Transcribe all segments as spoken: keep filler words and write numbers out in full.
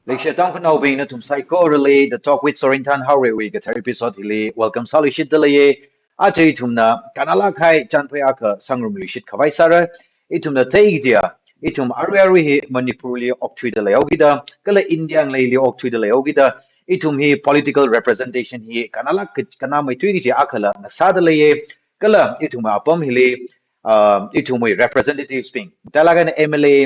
Leishiya Tangkhulnaobing, nathum saikorali The Talk with Sorinthan Haorei wui kathar episode hili welcome sāluishitda leiya. Aja ithumna kannalāk kahai chānphai akha sangrumluishit khavai sāra. Ithumna theikida, ithum arui arui hi Manipur li okthuida leihaokida, kala India ngaleili okthuida leihaokida, ithum hi political representation hi kannalāk ka-, kannāmeithui kaji akhala ngasāda leiya. Kala ithum apam hili, uh, ithumwui representatives bing, matailāk eina M L A,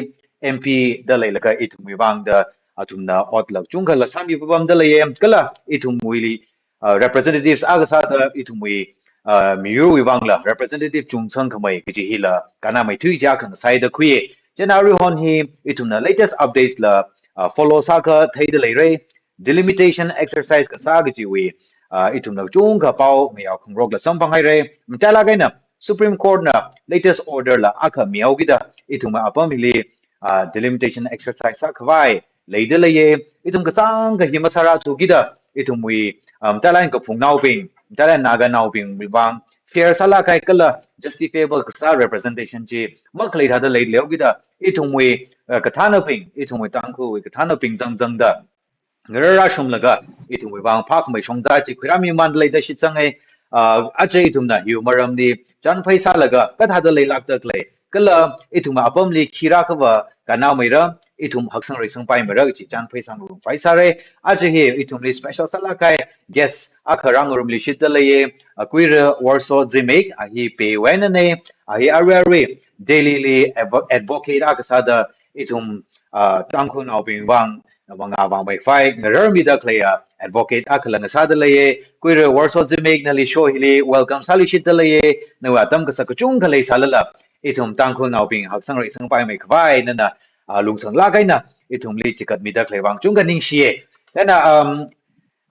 M P da leilaga ithumwui vangda athumna otla kachungkhala sāmi papamda leiya. Kala ithumwuili, uh, representatives akha sāda ithumwui, uh, miyurwui vangla representative chungchang khamei kaji hila kannāmeithui kaji akha ngasāida khuiya. Chieina aruihon hi ithumna latest updates la, uh, follow sākha theida leira. Delimitation exercise kasā kajiwui, uh, ithumna kachungkha pao ngayao khangarokla samphanghaira. Matailāk eina Supreme Court na latest order la akha mihaokida, ithum apam hili, uh, delimitation exercise sākhavai leida leiya. Ithum kasāngkha hi masārāthukida, ithumwui, um, matailāk eina kaphungnaobing, matailāk eina Naganaobingwui vang fair sālāk kahai kala justifiable kasā representation chi makhaleithāda lei leihaokida, ithumwui, uh, kathānabing, ithumwui Tangkhulwui kathānabing zangzangda ngarār rāshunglaga ithumwui vang phākhamei shongza chi khuirāmimanda leida shitsanga. Uh, aja ithumna hiwui maramli chānphai sālaga kathāda leilākda khalei, kala ithum apamli khi rākhava kannāmeira, ithum haksang reisangpaimeira kaji chānphai sangrumpai sāra. Aja hi ithumli special sālāk kahai guest akha rāngarumluishitda leiya, uh, Kuira Worso Zimik, a hi Pei wui einana, a hi arui arui Delhi li advo-, advocate akha sāda ithum, uh, Tangkhulnaobing vang mangā vāmeikhavai ngararmida khaleiya advocate akhala ngasāda leiya. Kuira Worso Zimik, nali show hili welcome sāluishitda leiya. Nawui atam kasak kachungkha leisālala, ithum Tangkhulnaobing haksang reisangpaimeikhavai nana, uh, lungsanglāk eina ithumli chikatmida khalei vang chungkha ningshiya. Chieina, um,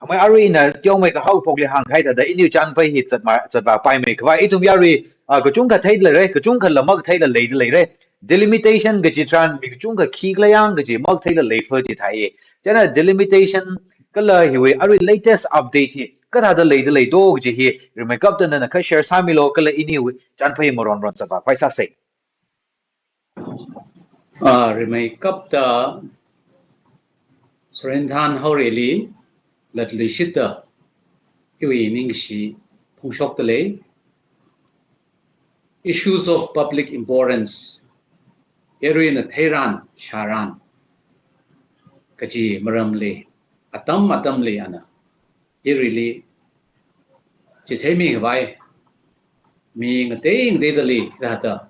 amei arui ina teomei kahao phokli hāngkahai thāda iniwui chānphai hi zatma-, zatvāpaimeikhavai ithum yarui, uh, kachungkha theida leira, kachungkhala makatheila leida leira. Delimitation kaji tharan mi kachungkha khikhala yang kaji makatheila leifa jithai. Chieina delimitation kala hiwui arui latest update hi kathāda leida lei do kaji hi rimeikapta nana kha share sāmilu kala iniwui chānphai maronron zatvāpai sāsa. Ah, rimeikapta Sorinthan Haoreili latluishitda iwui ningshi phongshokda lei. Issues of public importance, yaruina theiran sharan kaji maramli, atam atamli ana yaruili chitheimikhavai, mi ngatei ngateidali thāda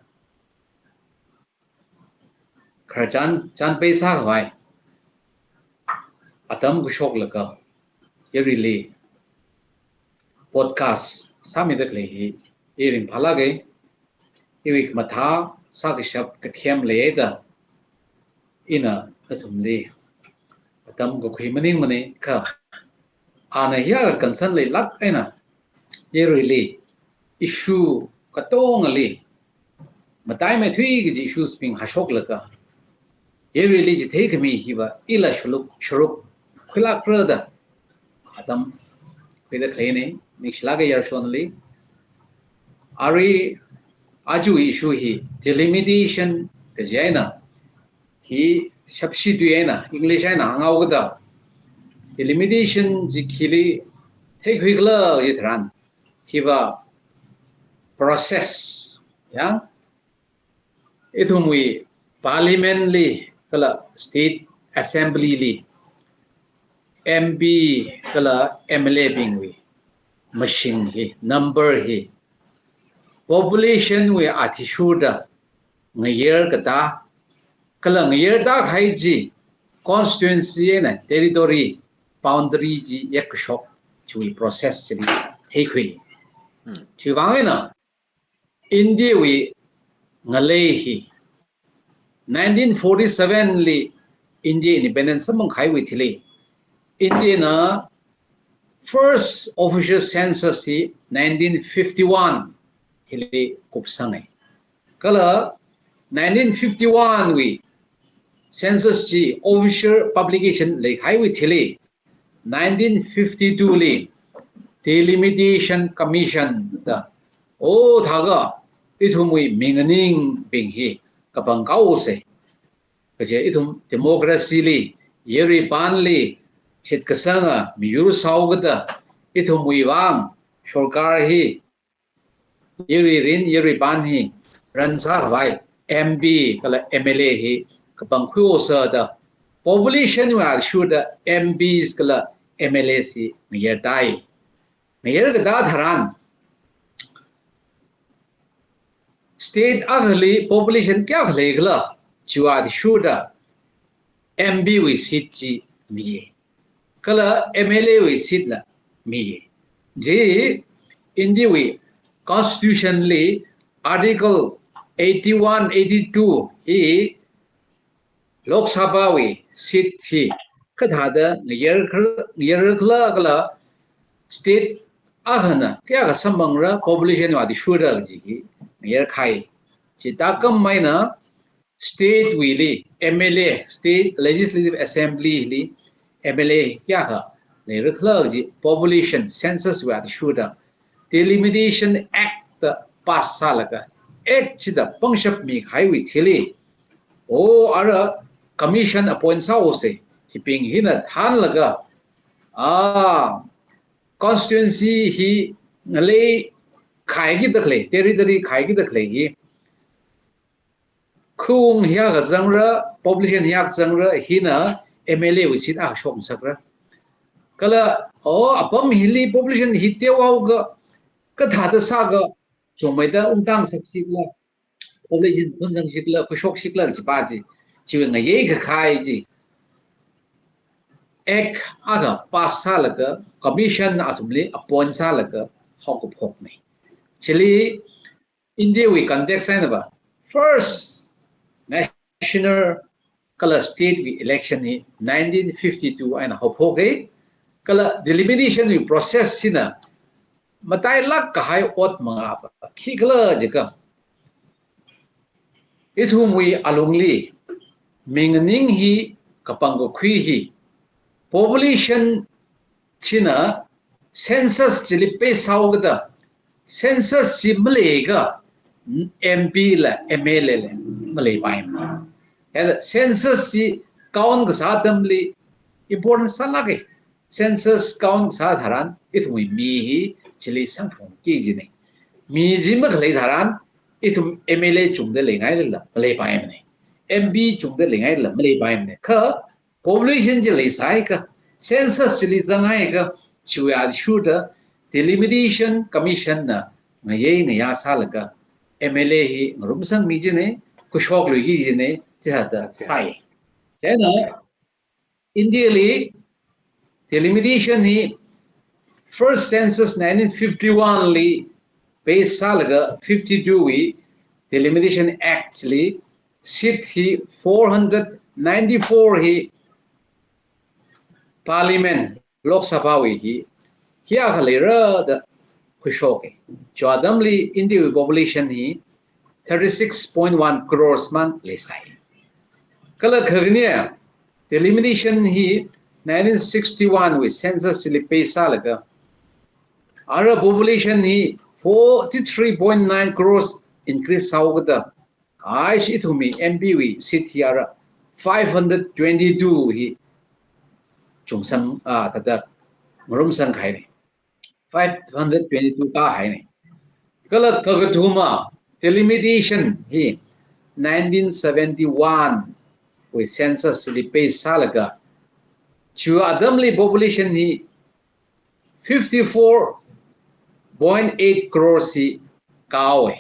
khararchan chānphai sākhavai atam khuishoklaga yaruili podcast sāmida khalei hi i ringphālāka. Iwui khamathā sākashap kathem leihaida ina nathumli atam kakhui maningmana kha, ana hiyākha concern leilāk eina yaruili issue katongali mataimeithui kaji issues bing hāshoklaga yaruili chitheikhami hiva ila sharuk, sharuk khuilākra da atam khuida khaleina, ningshilāka yarshonli. Arui aja issue hi delimitation kaji eina, hi shapshi tui eina, English eina hānghaokida, delimitation chi khili theikhuikhala kaji tharan, hiva process, ya, ithumwui Parliament li kala State Assembly li M P kala M L A bingwui mashing hi, number hi, population wui athishurda ngayerkatā, kala ngayertā kahai chi constituency eina territory boundary chi yakkashok chiwui process chili theikhui. Hmm. Chiwui vang eina India wui ngalei hi nineteen forty-seven li India independence samphangkahaiwui thili, India na first official census hi nineteen fifty-one hili kupsanga. Kala nineteen fifty-one wui census chi official publication leikahaiwui thili, nineteen fifty-two li Delimitation Commission da, o thākha ithumwui minganingbing hi kapangkhuisa. Kaje ithum democracy li Yaruipanli shitkasanga miyur sāhaokida, ithumwui vang sorkar hi, yaruirin, yaruipan hi run sākhavai M P kala M L A hi kapangkhui haosa da, population wui athishurda M Ps kala M L As hi ngayertai. Ngayerkatā tharan, state akhali population kayākha leikhala, chiwui athishurda M P wui seat chi mi, kala M L A wui seat la mi. Chi India wui Constitution li Article eighty-one, eighty-two hi Lok Sabha wui seat hi kathāda ngayerkhala, ngayerkhala kala state akhana kayākha samphangra, population wui athishurda kaji hi ngayerkahai. Chithākhameina state wuili M L A, State Legislative Assembly li M L A kayākha leirikhala kaji population census wui athishurda Delimitation Act da pass sālaga, Act chida pangshap mikahaiwui thili, o, ara commission appoint sāhaosa, hibing hina thānlaga, a, constituency hi ngalei khaikida khalei, territory khaikida khalei hi, khaung hiyākha zangra, population hiyākha zangra, hina M L A wui seat akha shokngasakra. Kala, o, apam hili population hi teohaoakha, kathāda sāakha, chungmeida ungtang ngasakshikhala, population phunzangshikhala, khuishokshikhala, chipa chi, chiwui ngayei kakhai chi, Act akha pass sālaga, commission athumli appoint sālaga haokaphokna. Chili India wui context eina va, first national kala state wui election hi nineteen fifty-two eina haophoka, kala delimitation wui process hina matailāk kahai ot mangā va, khikhala jiakha, ithumwui alungli, mi nganing hi kapangkakhui hi, population china census chili base sāhaokida, census chi maleiakha M P la M L A la maleipaimana. Hithāda census chi count kasā atamli important sālāka. Census count kasā tharan ithumwui mi hi chili samphangki kajina. Mi chi makhalei tharan ithum M L A chungda leingailala maleipaimana. M P chungda leingailala maleipaimana. Kha population chi leisāakha, census chili zanghaiakha, chiwui athishurda Delimitation Commission na ngayei ngayā sālaga M L A hi ngarumsangmi kajina, khuishokluiki kajina, chithāda sāi. Chieina India li delimitation hi first census nineteen fifty-one li base sālaga fifty-two wui Delimitation Act li seat hi four hundred ninety-four hi Parliament, Lok Sabha wui hi, hiyākha leira da khuishoka. Chi atamli India wui population hi thirty-six point one crores mang leisai. Kala khakhane, delimitation hi nineteen sixty-one wui census li base sālaga, ara population hi forty-three point nine crores increase sāhaokida, aishi ithumwui M P wui seat hi ara five hundred twenty-two hi chungsang, a, thāda ngarumsang kahaina. Five hundred twenty-two kahaina. Kala kakathuma delimitation hi nineteen seventy-one wui census li base sālaga, chi atamli population hi fifty-four point eight crores hi kahaowa.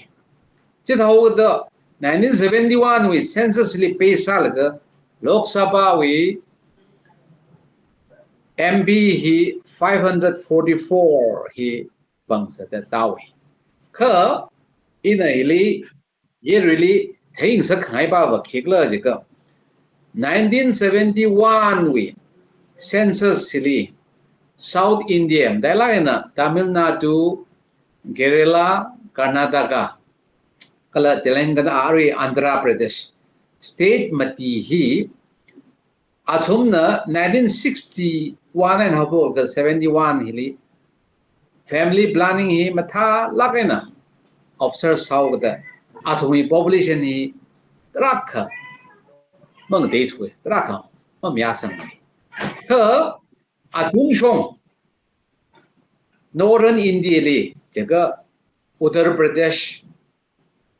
Chithāhaoda nineteen seventy-one wui census li base sālaga Lok Sabha wui M P hi five hundred forty-four hi pangsa da tāhaowa. Kha ina hili yaruili theingasak khangai pa va khikhala jiakha, nineteen seventy-one wui census hili South India, matailāk eina Tamil Nadu, Kerala, Karnataka, kala Telangana, arui Andhra Pradesh state mati hi athumna nineteen sixty-one eina haophoklaga seventy-one hili family planning hi mathālāk eina observe sāhaokida, athumwui population hi tarākha mangateithuwa, tarākha mamayāsangmana. Kha atungshong Northern India li, jiakha Uttar Pradesh,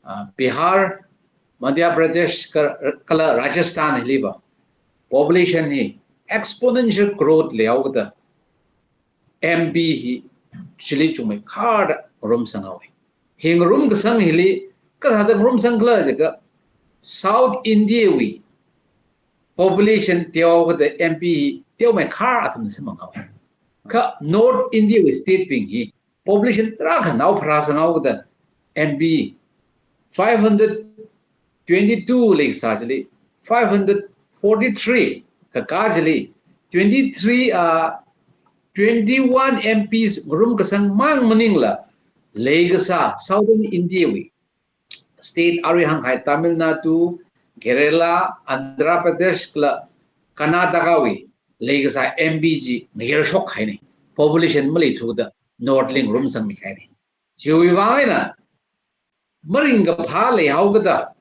ah, Bihar, Madhya Pradesh ka-, kala Rajasthan hiliva population hi exponential growth leihaokada M P hi chili chungmeikharda ngarumsanghaowa. Hi ngarumkasang hili kathāda ngarumsangkhala jiakha South India wui population teohaokada M P hi teomeikhar athumna samphanghaowa. Kha North India wui state bing hi population tarākha nao pharāsanghaokada M P five hundred twenty-two leikasā chili five hundred forty-three kakā chili twenty-three, ah, twenty-one M Ps ngarumkasang mang maningla leikasā Southern India wui state arui hāngkahai Tamil Nadu, Kerala, Andhra Pradesh kala Karnataka wui leikasā M P chi ngayar shokhaina. Population maleithuda North li ngarumsangmihaina. Chiwui vang eina maringkaphā leihaokada,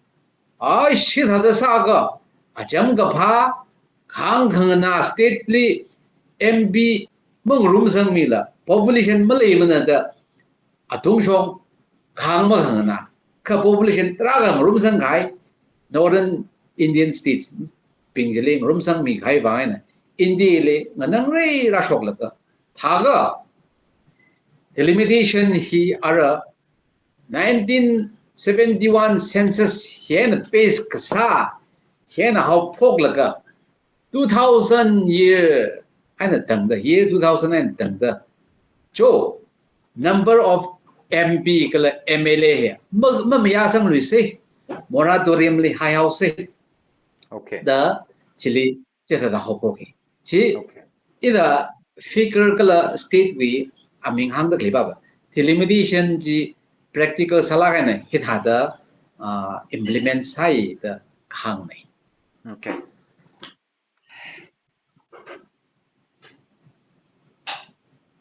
ai, hithāda sākha acham kaphā, khāng khanganā state li M P mangarumsangmila, population maleimana da atungshong khāng makhanganā, kha population tarākha ngarumsangkahai Northern Indian states bing chili ngarumsangmikahai vang eina India li nganangrei rāshoklaga, thākha delimitation hi ara nineteen seventy-one census hi eina base kasā hi eina haophoklaga two thousand year eina tangda, year two thousand eina tangda, cho number of M P kala M L A hi ma, mamayāsangluisa, moratorium li haihaosa. Okay. Da chili chithāda haophokki. Chi, okay, ina figure kala state wui aming hāngda khalei pava, delimitation chi practical sālāk eina hithāda, ah, implement sāi da hāngna. Okay.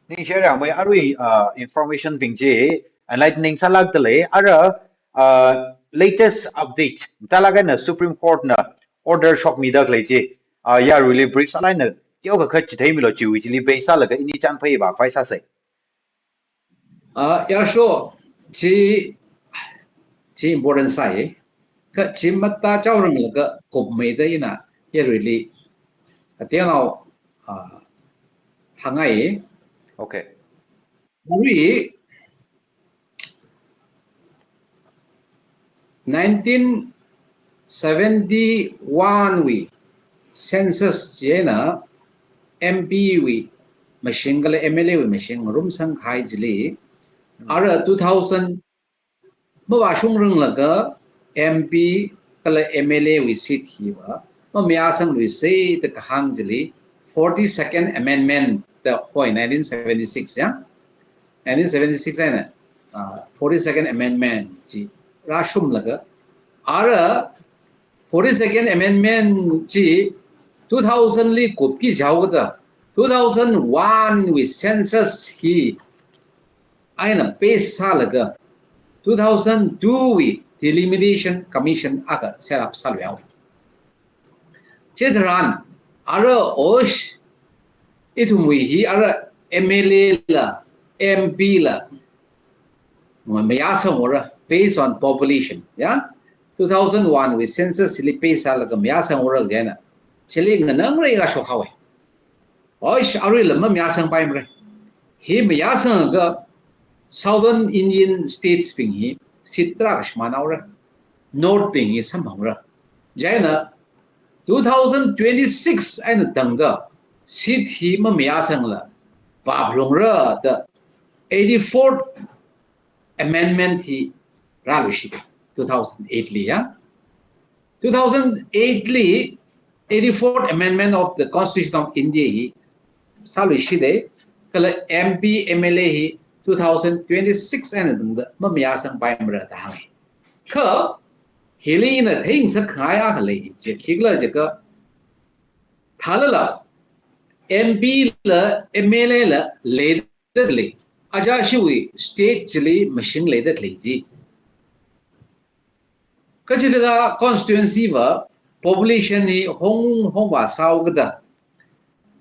Ningshi arui, ah, information bing chi enlightening sālākda lei. Ara, ah, latest update, mathālāk eina Supreme Court na order shokmida khalei chi, ah, yaruili brief sālāk eina teokha kha chitheimilu, chiwui chili base sālaga ini chānphai vāphai sāsa. Ah, yāsho, chi, chi important sāi. Kha chi mathā chaoranglaga kupmeida ina yaruili atenao, ah, hāngngai. Okay. Arui nineteen seventy-one wui census chi eina M P wui mashing kala M L A wui mashing ngarumsangkahai chili, ara two thousand mavāshungranglaga M P kala M L A wui seat hiva mamayāsangluisa da kahāng chili forty-second Amendment da hoi nineteen seventy-six, ya. Nineteen seventy-six eina, ah, forty-second Amendment chi rāshumlaga, ara forty-second Amendment chi two thousand li kupki jihaokada, two thousand one wui census hi eina base sālaga two thousand two wui Delimitation Commission akha set up sāluihaowa. Chitharan, ara osh, ithumwui hi ara M L A la, M P la, mayāsanghaora, based on population, ya. Two thousand one wui census chili base sālaga mayāsanghaora kaji eina, chili nganangrei rāshokhaowa. Oish, aruila mamayāsangpaimara. Hi mayāsangakha Southern Indian states bing hi seat tarākha shimānhaora, North bing hi samphangra. Chieina two thousand twenty-six eina tangda seat hi mamayāsangla vāphalungra da eighty-fourth Amendment hi rāluishit, two thousand eight li, ya. Two thousand eight li eighty-fourth Amendment of the Constitution of India hi sāluishita, kala M P, M L A hi two thousand twenty-six eina tangda mamayāsangpaimara da hānga. Kha hili ina theingasakngai akha lei, chi khikhala jiakha, thālala M P la, M L A la leida khalei, aja shiwui state chili mashing leida khalei chi, kachikathā constituency va population hi hong hongvā sāhaokida,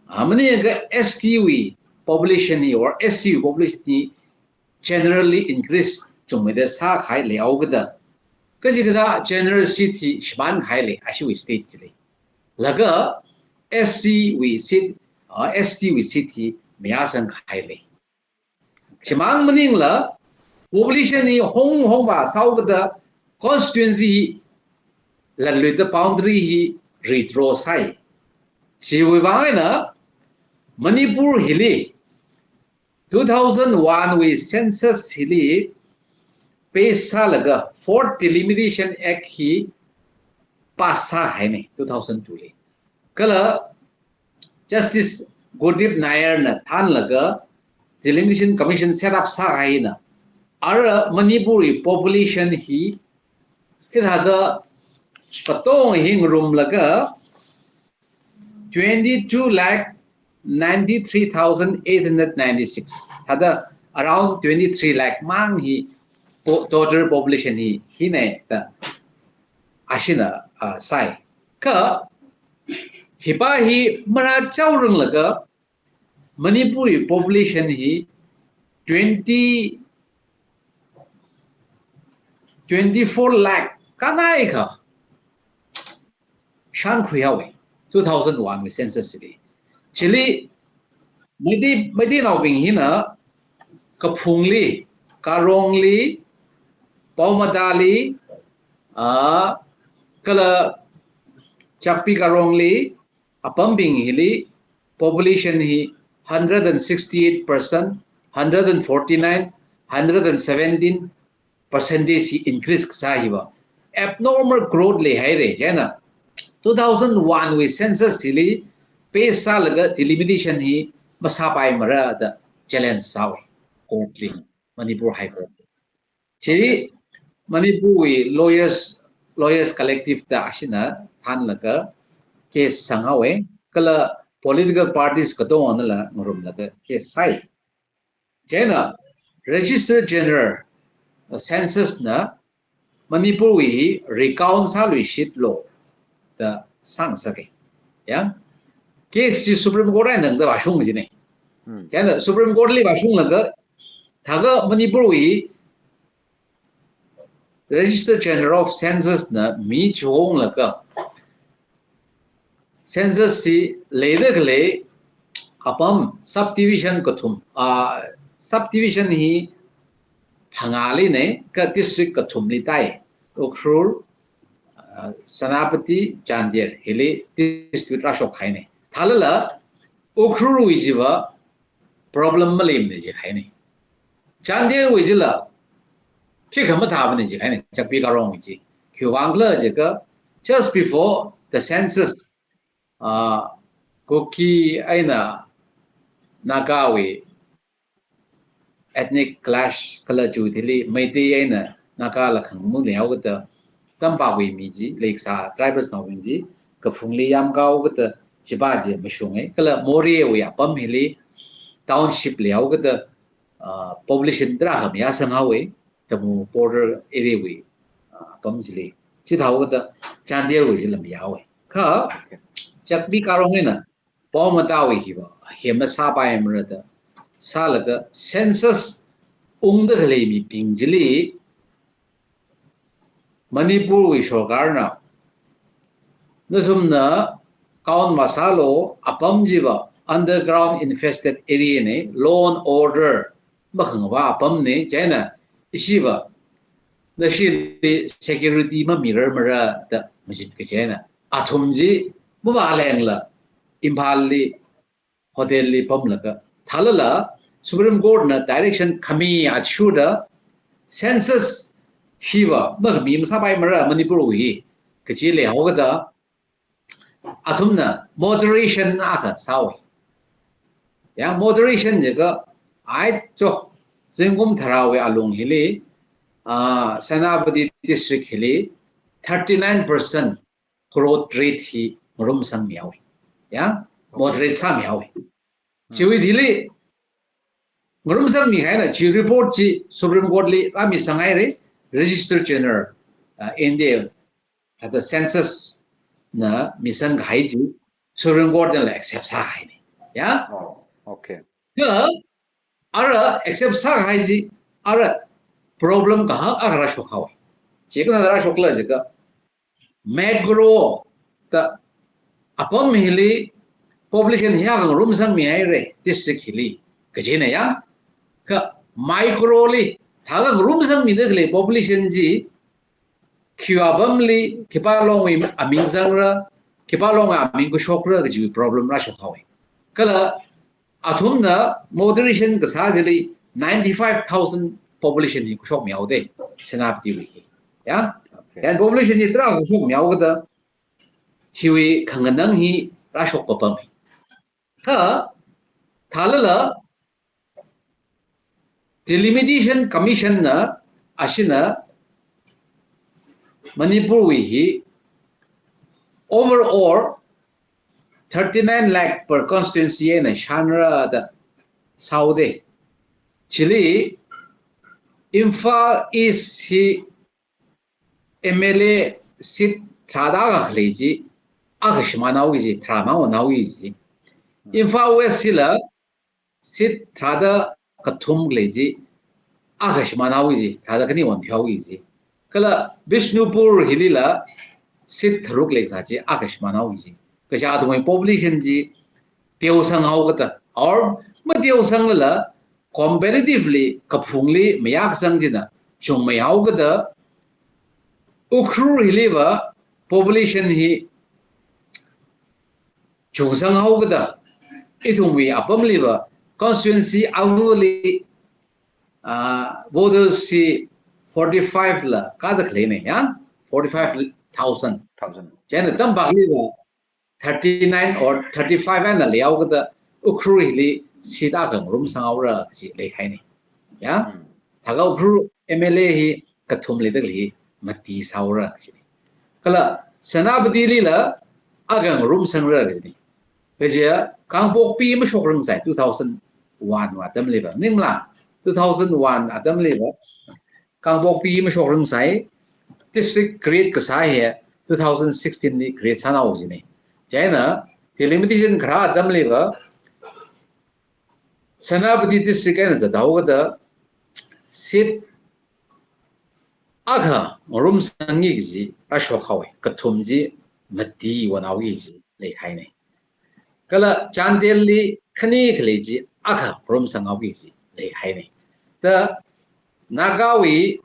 ah, maningakha S T wui population hi or S C wui population hi generally increase chungmeida sākahai leihaokida, kachikathā general seat hi shimānkahai lei, ashiwui state chili. Laga S C wui seat, ah, S T wui seat hi mayāsangkahai lei. Chimang maningla, population hi hong hongvā sāhaokida constituency hi lanluida boundary hi redraw sāi. Chiwui vang eina Manipur hili two thousand one wui census hili base sālaga Fourth Delimitation Act hi pass sāhainei two thousand two li. Kala Justice Gurdeep Nair na thānlaga Delimitation Commission set up sāhaina. Ara Manipur wui population hi hithāda katonga hi ngarumlaga twenty-two lakh ninety-three thousand eight hundred ninety-six. Thāda around twenty-three lakh mang hi po-, total population hi, hina da ashina, ah, sāi. Kha hipa hi marāchaoranglaga Manipur wui population hi twenty, twenty-four lakh kanai kha shānkhuihaowa, two thousand one wui census li. Chili Meitei, Meiteinaobing hina Kaphungli, Karongli, Paomatali, ah, kala Chakpi Karongli, apambing hili population hi hundred and sixty-eight percent, hundred and forty-nine, hundred and seventeen percentage hi increase kasā hiva abnormal growth leihaira, chieina two thousand one wui census hili base sālaga delimitation hi masāpaimara da challenge sāhaowa court li, Manipur High Court li. Chi Manipur wui lawyers, lawyers collective da ashina thānlaga case sanghaowa, kala political parties katonganala ngarumlaga case sāi. Chieina Registrar General, uh, Census na Manipur wui recount sāluishitlu da sāngasaka. Ya. Case chi Supreme Court eina tangda vāshung jinei. Hmm. Chieina Supreme Court li vāshunglaga, thākha Manipur wui Registrar General of Census na mi chunglaga census chi leida khalei apam subdivision kathum, ah, subdivision hi phangālinei, kha district kathumli tāi. Ukhrul, ah, Senapati, Chandel hili district rāshokhainei. Thālala Ukhrul wui chiva problem maleimana jihainei. Chandel wui chila khikha mathāmana jihainei, Chakpi Karong wui chi. Khiwuivang khala jiakha, just before the census, ah, Kuki eina Naga wui ethnic clash kala chu thili Meitei eina Naga lakhang mung leihaokida, tampākwui mi chi, leikasā tribals naobing chi Kaphungli yamkahaokida chipa chi mashunga. Kala Moreh wui apam hili township leihaokida, ah, population tarākha mayāsanghaowa, Tamu border area wui, ah, apam chili. Chithāhaokida Chandel wui chila mayāhaowa. Kha Chakpi Karong eina Paomata wui hiva hi masāpaimara da sālaga census ungda khalei mibing chili Manipur wui sorkarna nathumna count masālu, apam chiva underground infested area nei, law and order makhangavā apamnei, chieina ishiva nashili security mamirarmara da machit kachieina athum chi mavālengla Imphalli hotelli pamlaga, thālala Supreme Court na direction khami athishurda census hiva makhami masāpaimara Manipur wui kachi leihaokida athumna moderation akha sāhaowa. Ya, moderation jiakha, ai cho, zingkum tharāwui alung hili, ah, Senapati district hili thirty-nine percent growth rate hi ngarumsangmihaowa. Ya, moderate sāmihaowa. Chiwui thili ngarumsangmihaina, chi report chi Supreme Court li rāmisanghaira, Registrar General, ah, India, ah, the census na misang kahai chi Supreme Court nala accept sāhaina. Ya? Oh, okay. Kha ara accept sāhai chi, ara problem kahak akha rāshok haowa. Chi kathāda rāshokla jiakha, macro da apam hili population hi akha ngarumsang mihaira district hili kajina ya. Kha micro li thākha ngarumsangmida khalei population chi khiwui apamli, khipā longwui aming zangra, khipā longwui aming khuishokra kajiwui problem rāshok haowa. Kala athumna moderation kasā chili ninety-five thousand population hi khuishokmihaoda, Senapatiwui hi. Ya? Okay. Then population hi tarākha khuishokmihaokada, hiwui khanganang hi rāshok papam hi. Kha thālala Delimitation Commission na ashina Manipurwui hi overall thirty-nine lakh per constituency eina shānra da sāhaoda. Chili Imphal East hi M L A seat tharāda akha khalei chi akha shimānhaoki kaji, tharā mang onhaoki kaji. Imphal West hila seat tharāda kathum khalei chi akha shimānhaoki kaji, tharāda khani onthuihaoki kaji. Kala Bishnupur hilila seat tharuk leikasā chi akha shimānhaoki kaji. Kaja athumwui population chi teosanghaokada, or mateosanglala comparatively kaphungli mayākasang china chungmeihaokada, Ukhrul hiliva population hi chungsanghaokada, ithumwui apamliva constituency avali, ah, voters hi forty-five la kada khaleina ya, forty-five thousand. Thousand. Chieina tampakliva thirty-nine or thirty-five eina leihaokada, Ukhrul hili seat akha ngarumsanghaora kaji leikahaina. Ya? Hmm. Thākha Ukhrul M L A hi kathum leida khalei hi mati sāhaora kajina. Kala Senapatilila akha ngarumsangra kajina. Kaja Kangpokpi mashokrangsai two thousand one wui atamliva. Ningla two thousand one atamliva Kangpokpi mashokrangsai, district create kasā hi two thousand sixteen li create sānao jina. Chieina delimitation kharā atamliva Senapati district eina zathaokada seat akha ngarumsangki kaji rāshok haowa, kathum chi mati onhaoki kaji leikahaina. Kala Chandel li khani khalei chi akha ngarumsanghaoki kaji leikahaina. Da Nagawui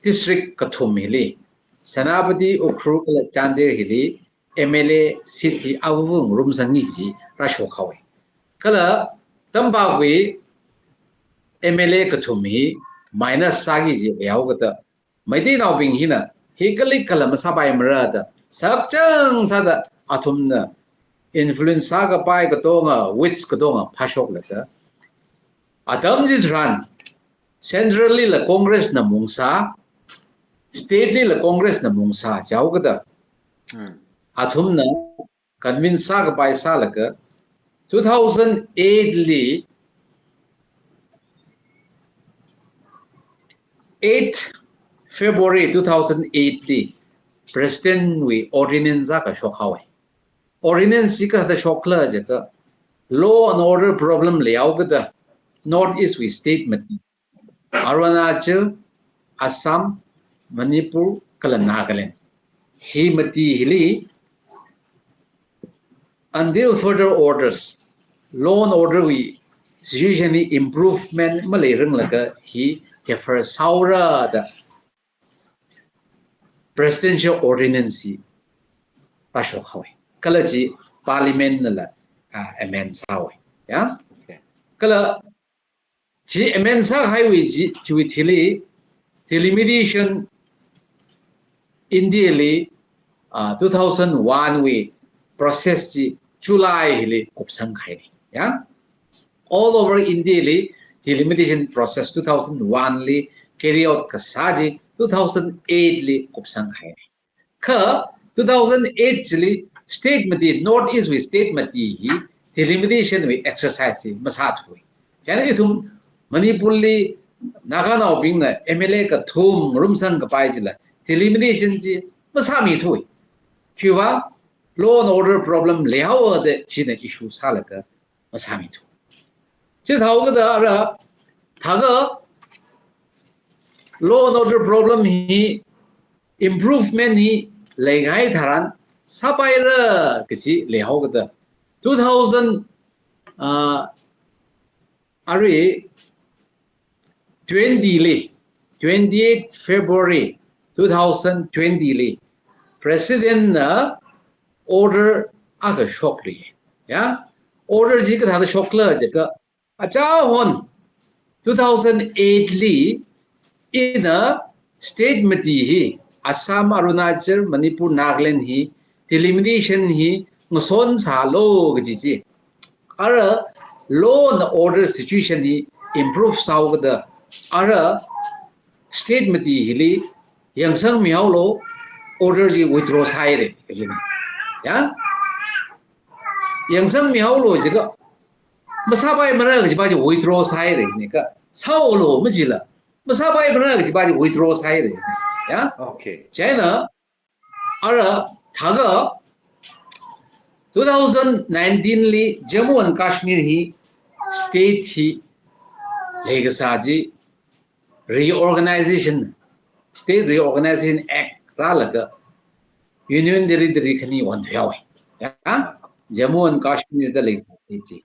district kathum hili, Senapati, Ukhrul kala Chandel hili M L A seat hi avung ngarumsangki kaji rāshok haowa. Kala tampakwui M L A kathum hi minus sāki kaji leihaokada, Meiteinaobing hina hi kalik kala masāpaimara da sakchang sāda athumna influence sākapai katonga, wits katonga phāshoklaga, atam chitharan central lila Congress na mungsā, state lila Congress na mungsā jihaokada, Hmm. athumna convince sākapai sālaga, two thousand eight li, eighth February two thousand eight li, President wui ordinance akha shok haowa. Ordinance chi kathāda shokla jiakha, law and order problem leihaokada, North East wui state mati, Arunachal, Assam, Manipur kala Nagaland, hi mati hili, until further orders, law and order wui situation hi improvement maleiranglaga hi defer sāhaora da presidential ordinance hi phāshok haowa. Kala chi parliament nala, ah, amend sāhaowa. Ya? Okay. Kala chi amend sāhaiwui chi, chiwui thili delimitation India li, ah, two thousand one wui process chi July hili kupsanghaina. Ya? All over India li delimitation process two thousand one li carry out kasā chi two thousand eight li kupsanghaina. Kha two thousand eight chili state mati, North East wui state mati hi delimitation wui exercise hi masāthuwa. Chieina ithum Manipur li Naganaobingna M L A kathum ngarumsang kapai chila delimitation chi masāmithui. Khiwuivang law and order problem leihaowa da china issue sālaga masāmithui. Chithāhaokida ara thākha law and order problem hi improvement hi leikahai tharan sāpaira kaji leihaokida two thousand, uh, arui twenty li, twenty-eight February two thousand twenty li President na order akha shokli. Ya, order chi kathāda shokla jiakha, achāhon two thousand eight li ina state mati hi, Assam, Arunachal, Manipur, Nagaland hi delimitation hi ngason sālu kaji chi. Ara law and order situation hi improve sāhaokida ara state mati hili yangsangmihaolu, order chi withdraw sāhaira kajina. Ya? Yangsangmihaolu jiakha masāpaimara kajipa chi withdraw sāhaira kajina. Kha sāhaolu majila, masāpaimara kajipa chi withdraw sāhaira kajina. Ya? Okay. Chieina ara thākha two thousand nineteen li Jammu and Kashmir hi state hi leikasā chi Reorganization, State Reorganization Act rālaga Union Territory khani onthuihaowa. Ya? Jammu and Kashmir da leikasā state chi.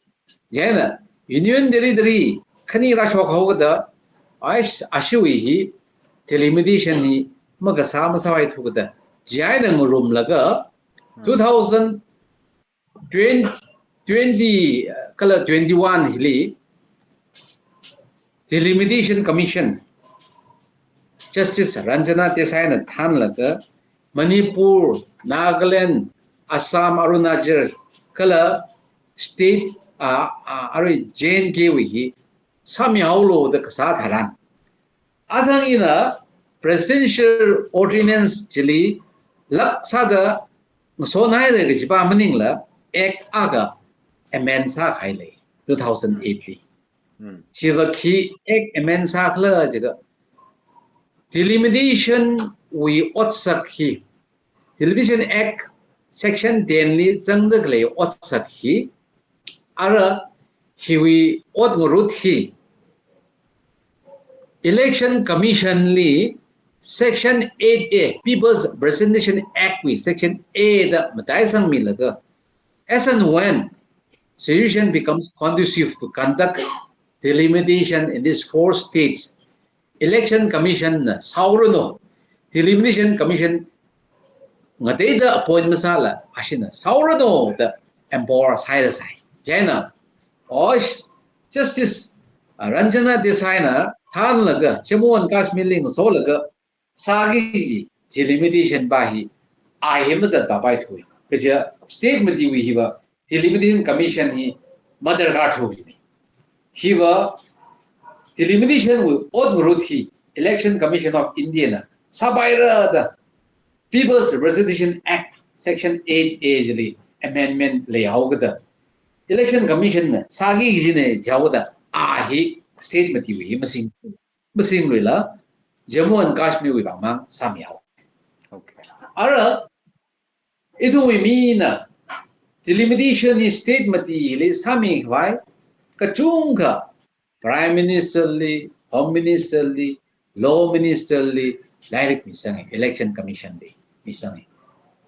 Chieina Union Territory khani rāshokhaokida, ai, ashiwui hi delimitation hi makasā masāpaithu kida, chieina ngarumlaga two thousand twenty, twenty, uh, kala twenty-one hili Delimitation Commission, Justice Ranjana Desai na thānlaga Manipur, Nagaland, Assam, Arunachal kala state, uh, uh, arui J and K wui hi sāmihaolu da kasā tharan, athang ina Presidential Ordinance chili lak sāda ngasonhaira kajipa maningla Act akha amend sākahai lei two thousand eight li. Hmm. Chiva khi Act amend sākhala jiakha, delimitation wui otsak hi, Delimitation Act Section ten li zangda khalei otsak hi, ara hiwui ot ngarut hi Election Commission li Section eight A, People's Representation Act wui Section eight A da mataisangmilaga, as and when situation becomes conducive to conduct delimitation in these four states, Election Commission na sāhaoranu, Delimitation Commission ngateida appoint masāla ashina sāhaoranu da empower sāhaida sai. Chieina, oh, Justice, uh, Ranjana Desai na thānlaga Jammu and Kashmir li ngasolaga sāki kaji delimitation pa hi, a hi mazatpapaithui. Kaja state matiwui hiva Delimitation Commission hi madarkarthu kajina. Hiva delimitation wui ot ngarut hi Election Commission of India na sāpaira da People's Representation Act Section eight A chili amendment leihaokida, Election Commission na sāki kajina jihaoda, a hi state matiwui hi masing, masingluila Jammu and Kashmir wui vangmang sāmihao. Okay. Ara, ithumwui mina delimitation hi state mati hili sāmikhavai kachungkha Prime Minister li, Home Minister li, Law Minister li lairik misangi, Election Commission li misangi.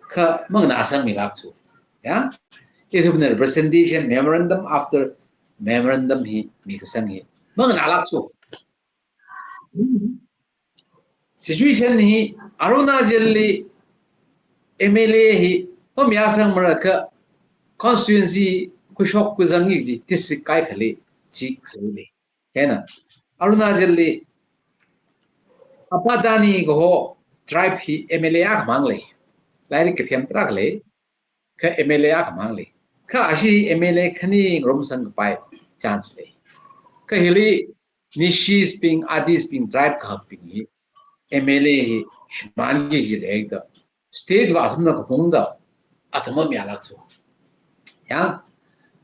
Kha manganāsangmilāksu. Ya? Ithumna representation memorandum after memorandum hi mikasangi. Manganālāksu. Situation hi Arunachal li M L A hi pamyāsangmara kha constituency khuishok khuizang kaji district kaikhali chi khalei lei. Hina Arunachal li Apatani kaho tribe hi M L A akhamang lei. Lairik kathem tarākha lei. Kha M L A akhamang lei. Kha ashi M L A khani ngarumsangkapai chance lei. Kha hili Nishis bing, Adis bing, tribe kahakbing hi M L A hi shimānki kaji leida, state va athumna kaphungda athum mayālāksu. Ya,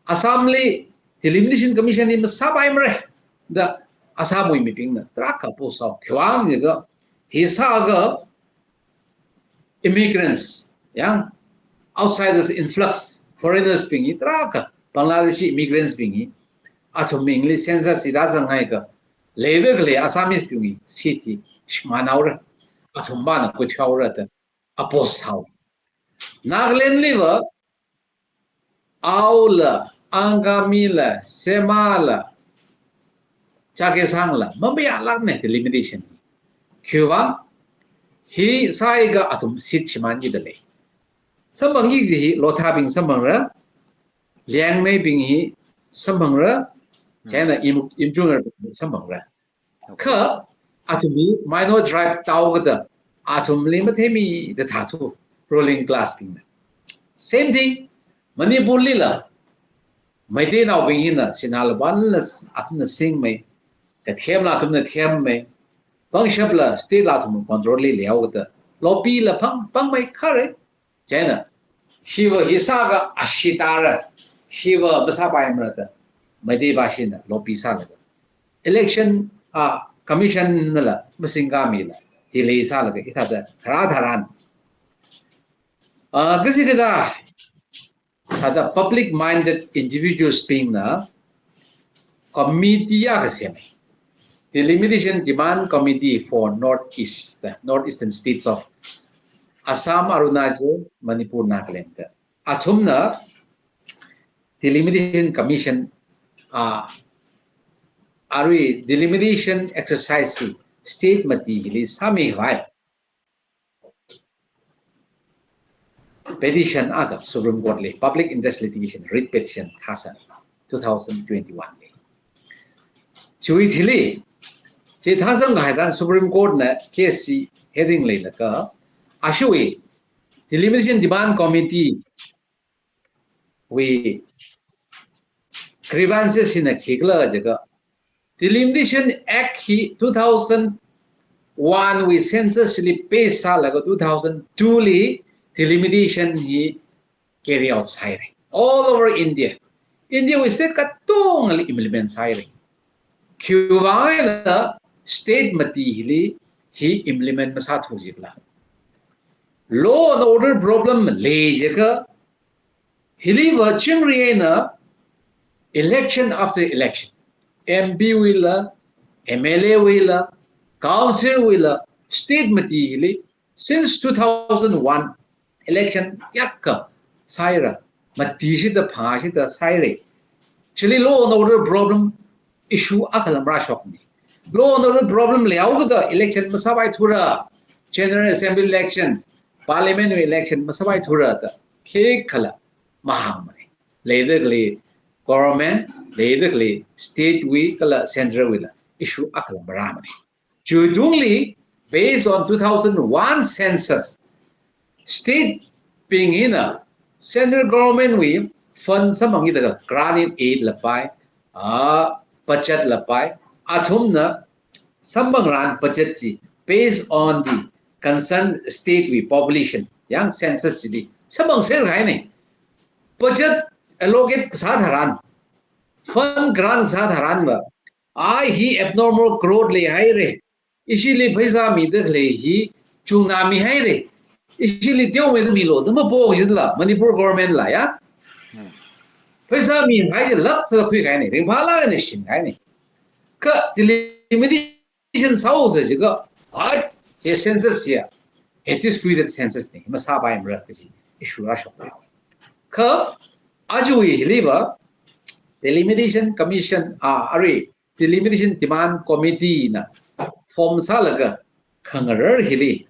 Assam li Delimitation Commission hi masāpaimara da Assam wui mibingna tarākha posao. Khiwuivang jiakha, hi sākha immigrants, yang outsiders influx, foreigners bing hi tarākha, Bangladeshi immigrants bing hi, athum mingli census hi rāzanghaiakha, leida khalei Assamese bing hi seat hi shimānhaora, athum vāna khuihaora da oppose sāhaowa. Nagaland liva, Ao la, Angami la, Sema la, Chakhesang la, mamayālākmana delimitation. Khiwuivang, hi sāhaiakha athum seat shimānki dalei. Samphangki kaji hi Lotha bing samphangra, Liangmai bing hi samphangra, chieina Im-, Imchungrei bing samphangra. Kha athum hi minor tribe tāhaokida athumli matheimida thāthu ruling class bingna. Same thing, Manipur lila Meiteinaobing hina Sinha lupānla athumna singmei, kathem la athumna themmei, pangshap la state la athum control li leihaokida, lopi la phang, phangmei khare. Chieina, hiva hi sāakha ashee tāra, hiva masāpaimara da, Meitei vāshina lopi sālaga. Election, ah, commission nala, masingkhamila, delay sālaga, hithāda, tharā tharan. Ah, kaji kathā, thāda public minded individuals bingna, committee akha semmi. Delimitation Demand Committee for North East, the North Eastern States of Assam, Arunachal, Manipur, Nagaland. Athumna Delimitation Commission, ah, arui delimitation exercise hi state mati hili sāmihai petition akha Supreme Court li, public interest litigation, writ petition thāsang, two thousand twenty-one li. Chiwui thili, chi thāsang kahai tharan Supreme Court na case hi hearing leilaga, ashiwui Delimitation Demand Committee wui grievances hina khikhala jiakha, Delimitation Act hi two thousand one wui census li base sālaga two thousand two li delimitation hi carry out sāhaira. All over India. India wui state katongli implement sāhaira. Khiwuivang eina state mati hili hi implement masāthu jikhala. Law and order problem lei jiakha, hiliva chingri eina election after election, M P wuila, M L A wuila, council wuila, state mati hili, since two thousand one election yākha sāhaira, mati shida, phā shida sāhaira. Chili law and order problem issue akhala marāshokmana. Law and order problem leihaokida election masāpaithura, General Assembly election, Parliament election masāpaithura da khikhala mahāngmana. Leida khalei government, leida khalei state wui kala central wuila issue akhala marāmana. Chiwui tungli, based on two thousand one census, state bing hina central government wui fund samphangkida, grant in aid la pai, ah, budget la pai, athumna samphangran budget chi based on the concerned state wui population, yang census chili samphangser kahaina. Budget allocate kasā tharan, fund grant kasā tharanva, ai hi abnormal growth leihaira, ishili pheisā mida khalei hi chungnā mihaira, ishili teomeida milu da mapo kajila, Manipur government la ya. Hmm. Pheisā mihai jilāk sāda khuikahaina, ringphālāk eina shinkahaina. Kha delimitation sāhaosa jiakha, ai, hi census ya, hi disputed census na, masāpaimara kaji issue rāshokhaira. Kha, ajawui hiliva, Delimitation Commission, ah, arui, Delimitation Demand Committee na form sālaga khangarar hili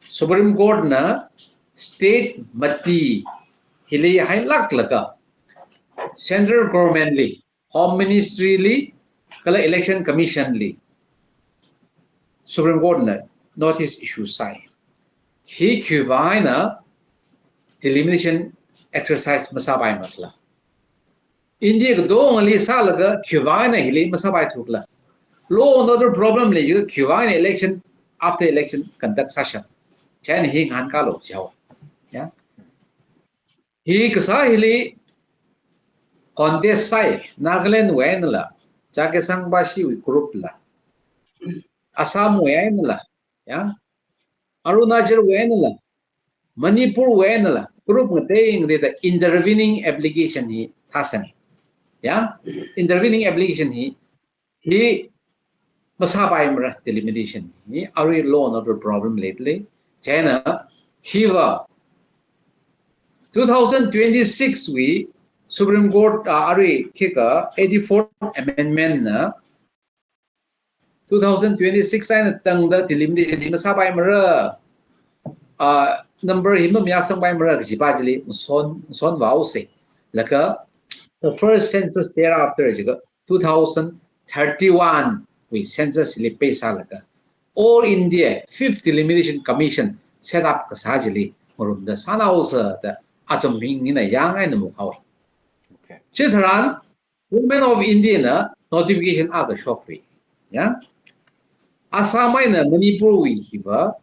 Supreme Court na state mati hili hailāklaga central government li, Home Ministry li, kala Election Commission li Supreme Court na notice issue sāi. Hi khiwuivang eina delimitation exercise masāpaimara khala. India katongali sālaga khiwuivang eina hili masāpaithu khala. Law and order problem lei jiakha khiwuivang eina election after election conduct sāshap. Chieina hi ngahānkālu jihaowa. Ya. Hi kasā hili contest sāi, Nagaland wui einala, Chakhesang Bashiwui group la, Assam wui einala, ya, Arunachal wui einala, Manipurwui einala, group ngatei ngateida intervening application hi thāsang. Ya, intervening application hi, hi masāpaimara delimitation hi, arui law and order problem leilei. Chieina, hiva, two thousand twenty-six wui Supreme Court, ah, arui khikha eighty-fourth amendment na, two thousand twenty-six eina tangda delimitation hi masāpaimara. Ah, number hi mamayāsangpaimara kajipa chili ngason, ngasonvāhaosa. Laga the first census thereafter jiakha two thousand thirty-one wui census li base sālaga All India Fifth Delimitation Commission set up kasā chili ngarumda sānaosa da atam hi ina yāng eina mukhao. Okay. Chitharan, Government of India na notification akha shokri. Ya. Assam eina Manipurwui hiva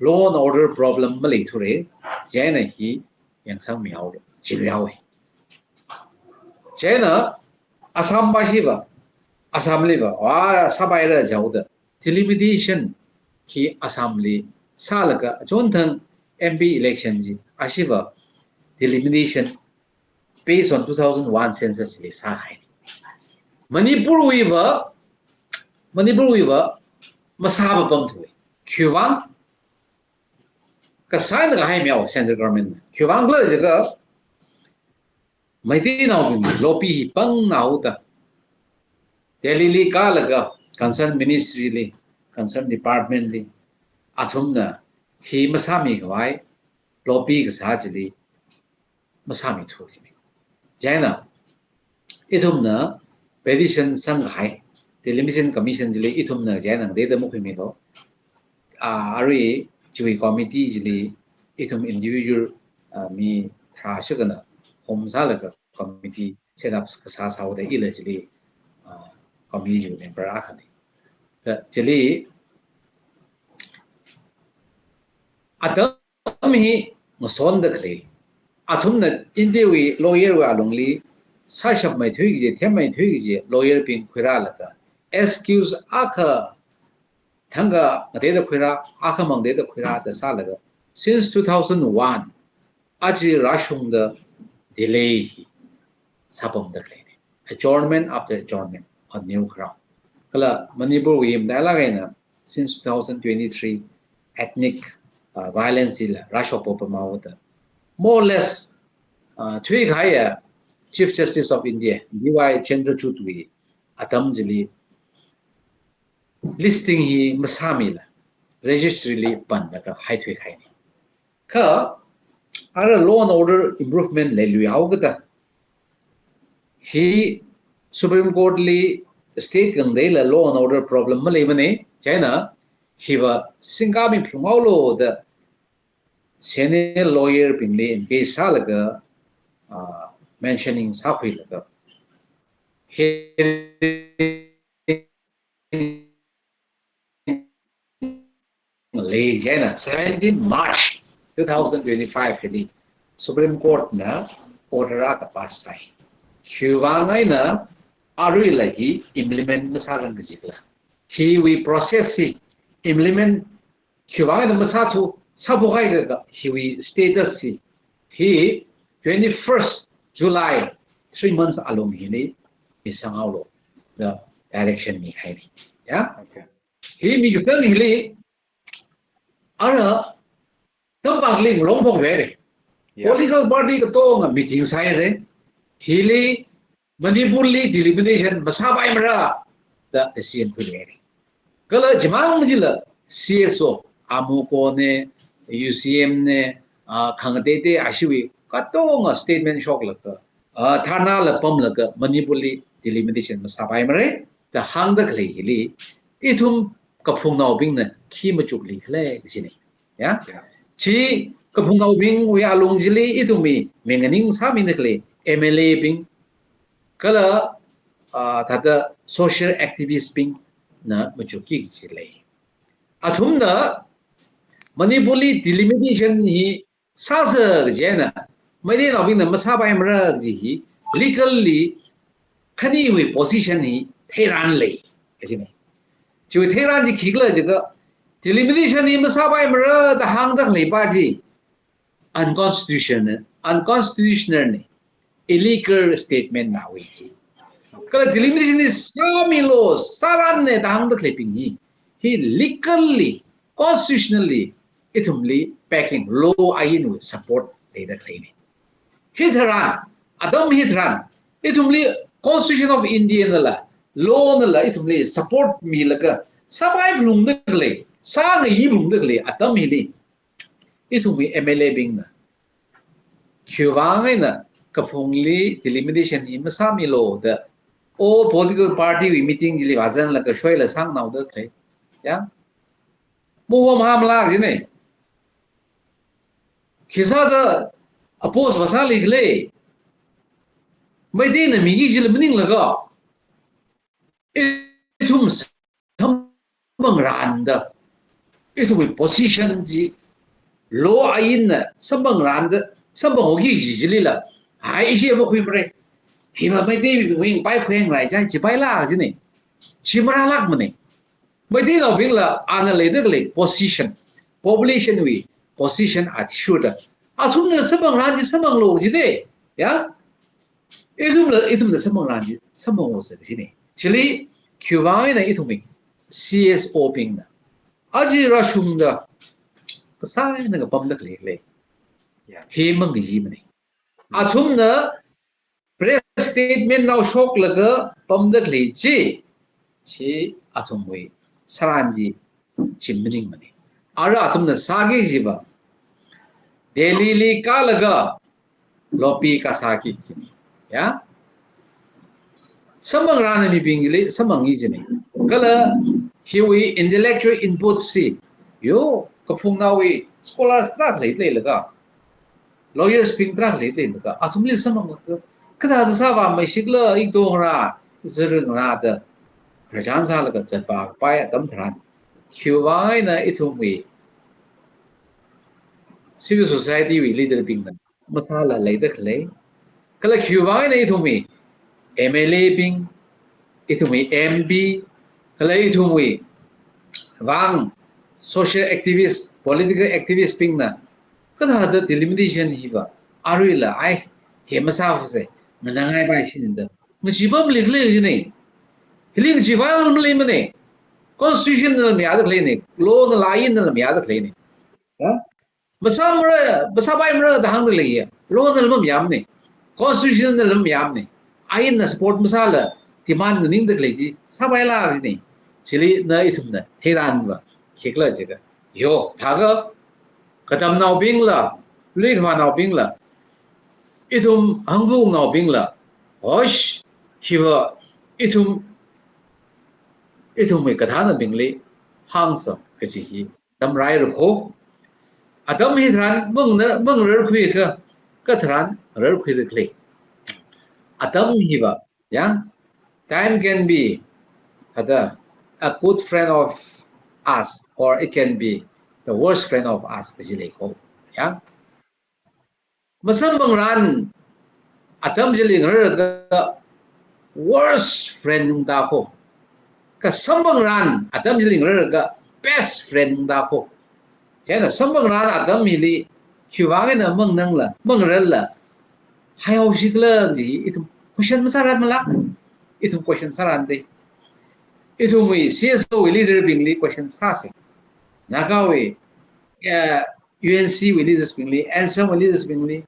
law and order problem maleithura. Chieina hi yangsangmihaora, chihaowa. Chieina Assam bashiva, Assam liva, wa sāpaira jihaoda delimitation hi Assam li sālaga achonthang M P election chi ashiva delimitation based on two thousand one census li sāhai. Manipurwuiva, Manipurwuiva masāpapamthuwa. Khiwuivang, kasāna kahaimihaowa central government na. Khiwuivang khala jiakha, Meiteinaobing lopi hi pangnaoda Delhi li kālaga concern ministry li, concern department li, athumna hi masāmikhavai lopi kasā chili masāmithu kajina. Chieina, ithumna petition sangkahai, Delimitation Commission chili ithumna chieina ngateida makhuimilu. Ah, arui chiwui committee chili ithum individual, ah, mi tharā shikana homsālaga committee set up kasā sāhaoda ila chili, ah, committee chiwui member akhana. Kha chili atam hi ngasonda khalei. Athumna India wui lawyer wui alungli sāshapmeithui kaji, themmeithui kaji lawyer bing khuirālaga excuse akha thangkha ngateida khuirā, akhamang ngateida khuirāda sālaga since two thousand one aja rāshungda delay hi sāpamda khaleina. Adjournment after adjournment on new ground. Kala Manipurwui matailāk eina since two thousand twenty-three ethnic, uh, violence hila rāshokpapamhaoda more or less, uh, thuikahaiya Chief Justice of India, D Y Chandrachud wui atam chili listing hi masāmila registry li panlaga haithuikahaina. Kha ara law and order improvement leiluihaokada hi Supreme Court li state khangateila law and order problem maleimana. Chieina hiva singkami phlunghaolu da senior lawyer bingli engage sālaga, ah, mentioning sākhuilaga hi lei. Chieina seventeen March two thousand twenty-five hili Supreme Court na order akha pass sāi. Khiwuivang eina aruila hi implement masāran kajikhala. Hiwui process hi implement khiwuivang eina masāthu, sāphokhaikha hiwui status hi, hi twenty-first July, three months alung hili misanghaolu da direction mihaina. Ya? Okay. Hi mi katang hili, ara tampakli ngalungphokhaira. Yeah. Political party katonga meeting sāhaira. Hili Manipurli delimitation masāpaimara da decision khuihaira. Kala chimang chila C S O, AMUCO na, U C M na, ah, khangateitei ashiwui katonga statement shoklaga, ah, dharna la pamlaga Manipurli delimitation masāpaimara da hāngda khalei hili, ithum kaphungnaobingna khi machuklikhala kajina. Ya? Yeah. Chi kaphungnaobingwui alung chili ithumwui mi nganingsāmida khalei M L A bing, kala, ah, thāda social activist bingna machukki kaji lei. Athumna Manipurli delimitation hi sāsa kaji eina Meiteinaobingna masāpaimara kaji hi legally khaniwui position hi theiranlei kajina. Chiwui theiran chi khikhala jiakha delimitation hi masāpaimara da hāngda khaleipa chi unconstitutional, unconstitutional ne, illegal statement na wei chi. Kala delimitation hi sāmilu, sāranne da hāngda khaleibing hi, hi legally, constitutionally, ithumli backing, law ain support leida khaleine. Hitharan, atam hitharan, ithumli Constitution of India nala, law nala, ithumli support milaga, sāpai phalungda khalei, sāngayi phalungda khalei, atam hili, ithumwui M L A bingna, khiwuivang eina kaphungli delimitation hi masāmilu da, all political party wui meeting chili vāzanlaga shoila sāngnaoda khalei. Ya? Muhom hamlak jine. Khisāda oppose vāsāli khalei. Meiteina miki chili maninglaga, ithum samphangranna, ithumwui position chi law ainna samphangranna, samphanghaoki kaji chilila, hai ishi makhuimare. Hima Meiteibingwui paikhweng rai chang chi pailak jine. Chi marālakmane. Meiteinaobingla ana leida khalei position, population wui position athishurda, athumna samphangran chi samphanglu jide, ya? Ithumla, ithumna samphangran chi samphanglu sā jine. Chili khiwuivang eina ithumwui C S O bingna aja rāshungda kasā eina kapamda khalei lei. Ya. Hi mangayi mane. Athumna press statement nao shoklaga pamda khalei chi, chi athumwui sāran chi, chi maningmane. Ara athumna sāki kajiva, Delhi li kālaga lobby kasāki kajine. Ya? Samphangranna mibingli samphangi jine. Kala hiwui intellectual input chi, yo, kaphungnaowui scholars tarākha leilaga, lawyers bing tarākha leilaga, athumli samphanglaga, kathāda sāvāmei shikla, ikto ngarā, zara ngarā da, rachan sālaga zatvāpai atam tharan, khiwuivang eina ithumwui civil society wui leader bingna masāla leida khalei, kala khiwuivang eina ithumwui M L A bing, ithumwui M P, kala ithumwui vang social activist, political activist bingna kathāda delimitation hiva aruila ai, hi masāvase, nganāngaipai shinde, ngachee pamli khalei jine. Hili ngachee pam maleimane. Constitution nala mayāda khaleine. Law nala, ain nala mayāda khaleine. Ha? Masāmara, masāpaimara da hāngda leiya. Law nala mamayāmane. Constitution nala mamayāmane. Ainna support masāla, demand nganingda khalei chi sāpailak jine. Chili na ithumna theiranva khikhala jiakha, yo, thākha katamnaobingla, luikhavānaobingla, ithum hangvungnaobingla, hosh, hiva ithum, ithumwui kathānabingli hāngsang kaji hi tamraira kho. Atam hitharan mang na, mangrarkhuiakha, katharan rarkhuida khalei atam hiva, ya, time can be, hada, a good friend of us, or it can be the worst friend of us kaji lei kho. Ya? Masamphangran atam chili ngararlaga worst friend ungda kho. Kha samphangran atam chili ngararlaga best friend ungda kho. Chieina samphangran atam hili khiwuivang eina mangnangla, mangrarla, haihaoshi khala kaji ithum question masāranmala? Ithum question sārande. Ithumwui C S O wui leader bingli question sāse. Nagawui, eh, U N C wui leaders bingli, ANSAM wui leaders bingli,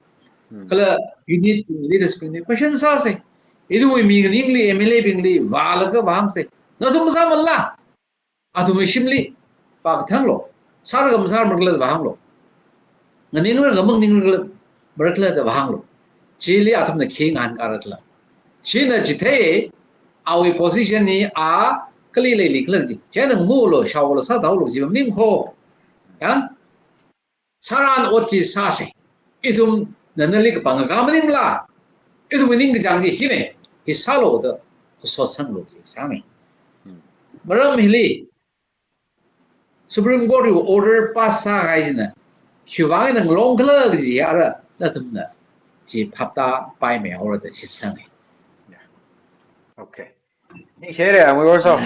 hmm, kala unit wui leaders bingli question sāse. Ithumwui mi nganingli, M L A bingli vālaga vāhāngse. Nathum masāmala? Athumwui shimli pākathanglu. Sāra kha masāmara khala vāhānglu. Nganingra kha manganingra khala, mara khala da vāhānglu. Chili athumna khi ngahānkāra khala. China chithei, awui position hi a kali leili khala chi. China ngulu, shaolu, sāthaolu, chi maning kho. Ya? Sāran ot chi sāse. Ithumna nali kapangakha maningla? Ithumwui ningkachāng chi hine. Hi sālu da kasotsanglu chi sānge. Hmm. Maram hili Supreme Court wui order pass sākahai china khiwuivang eina ngalong khala kaji ara nathumna chi phaptāpaimei haora da shitsange. Yeah. Okay. Ningshire, Amui Worso.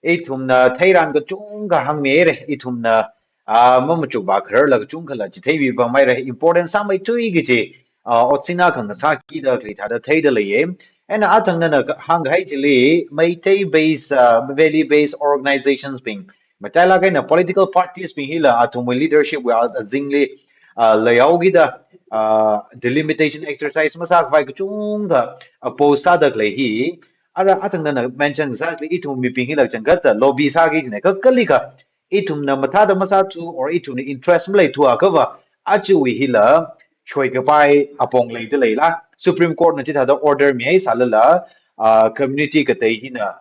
Ithumna theiran kachungkha hāngmire, ithumna ah, mamachukva khararla kachungkhala chitheimi pamhaira, important sāmeithui kaji, ah, otsin akha ngasākida khalei thāda theida leiya. Eina athang nana ka-, hāngkahai chili, Meitei based, ah, valley based organizations bing, matailāk eina political parties bing hila athumwui leadership wui a-, azingli, ah, leihaokida, ah, delimitation exercise masākhavai kachungkha oppose sāda khalei hi, ara athang nana mention sāli ithum mibing hila changkhatta lobby sāki kajina, kha kalikha ithumna mathāda masāthu or ithumna interest maleithu akhava, ajawui hila shoikapai apong leida leila. Supreme Court na chithāda order mihaisālala, ah, community katei hina,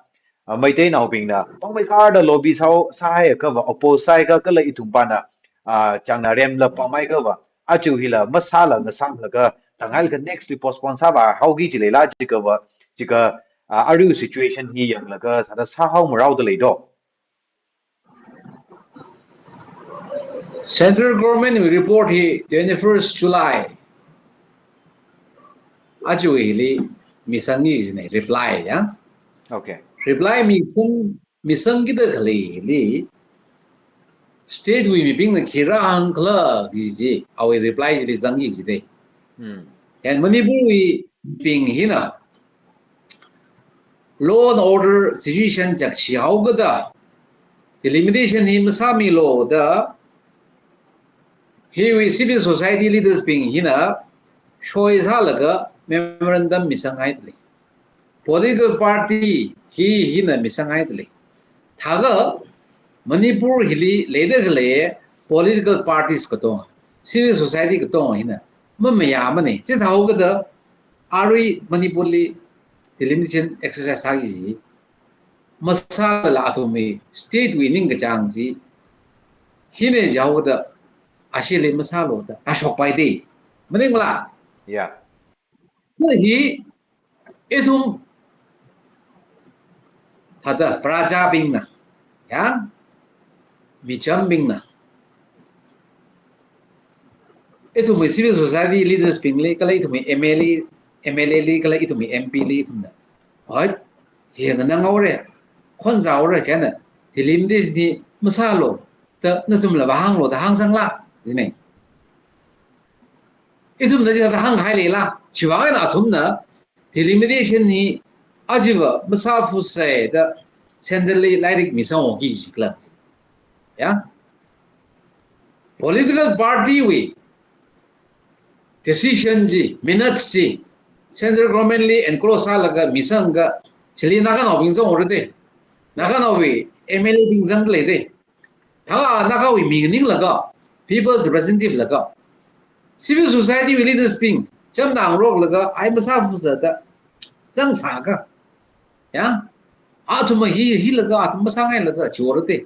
ah, Meiteinaobingna pāngmei kharda lobby sāhao, sāhaiakhava oppose sāhaiakha kala ithumpana, ah, chāngnaremla pāngmei akhava, aja hila masāla ngasāmlaga tangailakha next li postpone sāvāhaoki kaji leila, chikava, chika, ah, arui situation hi yanglaga sāda sāhaomarao da leido. Central Government wui report hi twenty-first July. Ajawuili misangki kajina, reply, ya. Okay. Reply misang, misangkida khaleili state wui mibingna khi rāhāngkhala kaji chi, awui reply chili zangki kajina. Hmm. And Manipur wui mibing hina law and order situation chakchihaokida delimitation hi masāmilu da hiwui civil society leaders bing hina soi sālaga memorandum misanghaida lei. Political party hi hina misanghaida lei. Thākha Manipur hili leida khalei political parties katonga, civil society katonga hina mamayāmana. Chithāhaokida arui Manipur li delimitation exercise sāki kaji masālala athumwui state wui ningkachāng chi hina jihaoda ashili masālu da ashokpai da. Maningmala? Yeah. Kha hi ithum thāda prajabingna, ya, michambingna, ithumwui civil society leaders bingli, kala ithumwui M L A, M L A li, kala ithumwui M P li ithumna, hoi, hi nganāhaora, khonzāhaora, chieina delimitation hi masālu da nathumla vāhānglu da hāngsangla, jina. Ithumna chithāda hānghai leila, chiwui vang eina athumna delimitation hi ajava masāfuse da central li lairik misanghaoki kajila. Ya. Political party wui decision chi, minutes chi, central government li enclose sālaga misangakha, chili Naganaobing zanghaora da. Naganaowui M L A bing zangda lei da. Thākha Nagawui mi nganinglaga, people's representative laga, civil society wui leaders bing chamnangroklaga, ai masāfuse da zangsāakha, ya, athum hi, hilaga, athum masāngailaga chihaora da.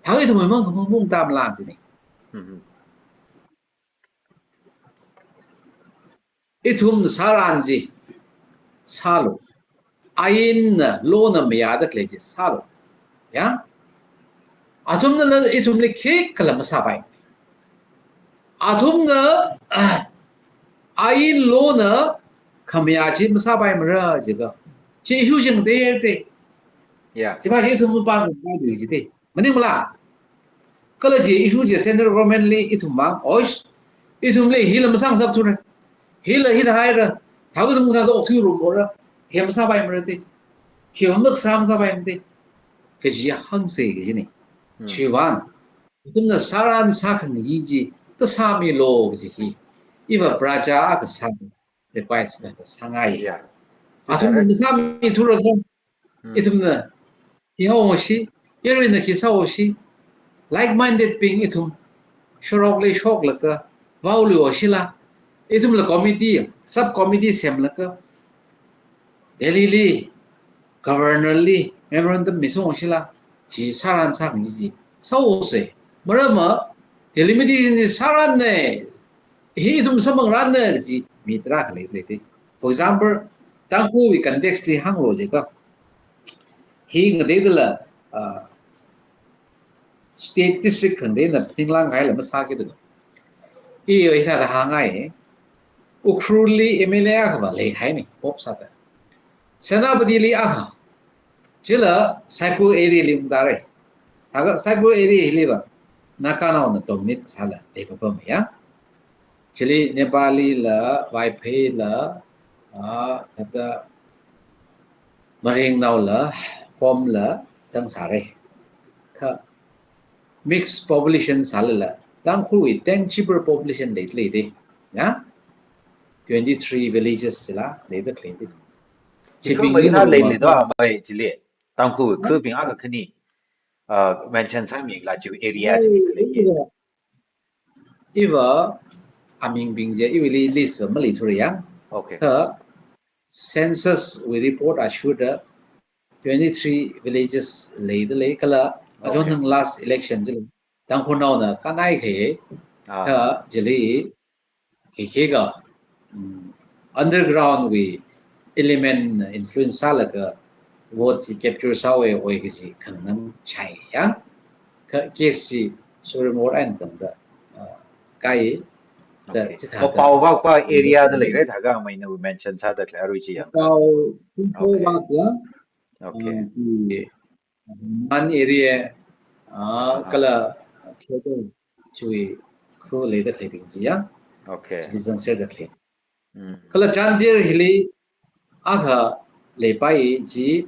Thākha ithum mang khamang pung tamla jina. Mhm. Ithum sāran chi sālu. Ainna, law na mayāda khalei chi sālu. Ya? Athumna ithumli khikhala masāpai. Athumna, ah, ain law na khamayā chi masāpaimara jiakha, chi issue chi ngateihaira da. Yeah. Chiva chi ithum pāng ngateihaida ji da. Maningmala? Kala chi issue chi central government li ithum mang, oish, ithumli hila masāngasakthura, hila hithāhaira, thākha ithum kathāda okthuirumra, hi masāpaimara da, hi makasā masāpaimara da, kaji hāngsa kajina. Hmm. Chiwui vang ithumna sāran sākhangayi chi, ta sāmilu kaji hi, iva praja akha sā request na sāngai. Yeah. Athum masāmithura kha, Hmm. Ithumna khi haoshi, yaruina khi sāhaoshi, like-minded bing ithum shorokli shoklaga vaoluishila, ithumla committee, sub-committee semlaga, Delhi li, Governor li memorandum misanghaoshila, chi sāran sākhangayi chi sāhaosa. Maramva delimitation hi sāranna, hi ithum samphangranna kaji mi tarākha leilei da. For example, Tangkhulwui context li hānglu jiakha, hi ngateidala, ah, state district khangateina phaninglang kahaila masāki da. I hithāda hāngngai, Ukhrul li M L A akhava leihaina, pop sāda. Senapati li akha, chila Saikul area li ungtāra. Thākha Saikul area hiliva Naganaona dominate sāla leipapam ya. Chili Nepali la, Vaiphei la, ah, thāda Marengnao la, Kom la, zangsāra. Kha mixed population sālala, Tangkhulwui tangible population lei, leida. Ya? Twenty-three villages la, leida khalei da. Chibing khumai ni thā lei luma lei da, mai chili. Tangkhul, hmm? Khubing akha khani, uh, mention sāmila chiwui area chili khalei. Iva, iva, amingbing chi, iwuili list va maleithura ya. Okay. Kha census wui report ashurda twenty-three villages leida lei kala, okay, achon thang last election chili Tangkhulnaona kānhai kahai, ah, kha chili, khi, khikha, mm, underground wui element influence sālaga vote hi capture sāhaowa kaji khanganā shāi ya. Kha case chi Supreme Court eina tangda, ah, kāi da, okay, chithāda. Pao vak pa area da leira thākha maina mention sāda khalei arui chi ya. Pao, okay, vak ya. Okay. Ah, ki Man area, ah, aha, kala Khedo chiwui khu leida khaleibing chi ya. Okay. Chili zangserda khalei. Mm. Kala Chandel hili akha leipai chi,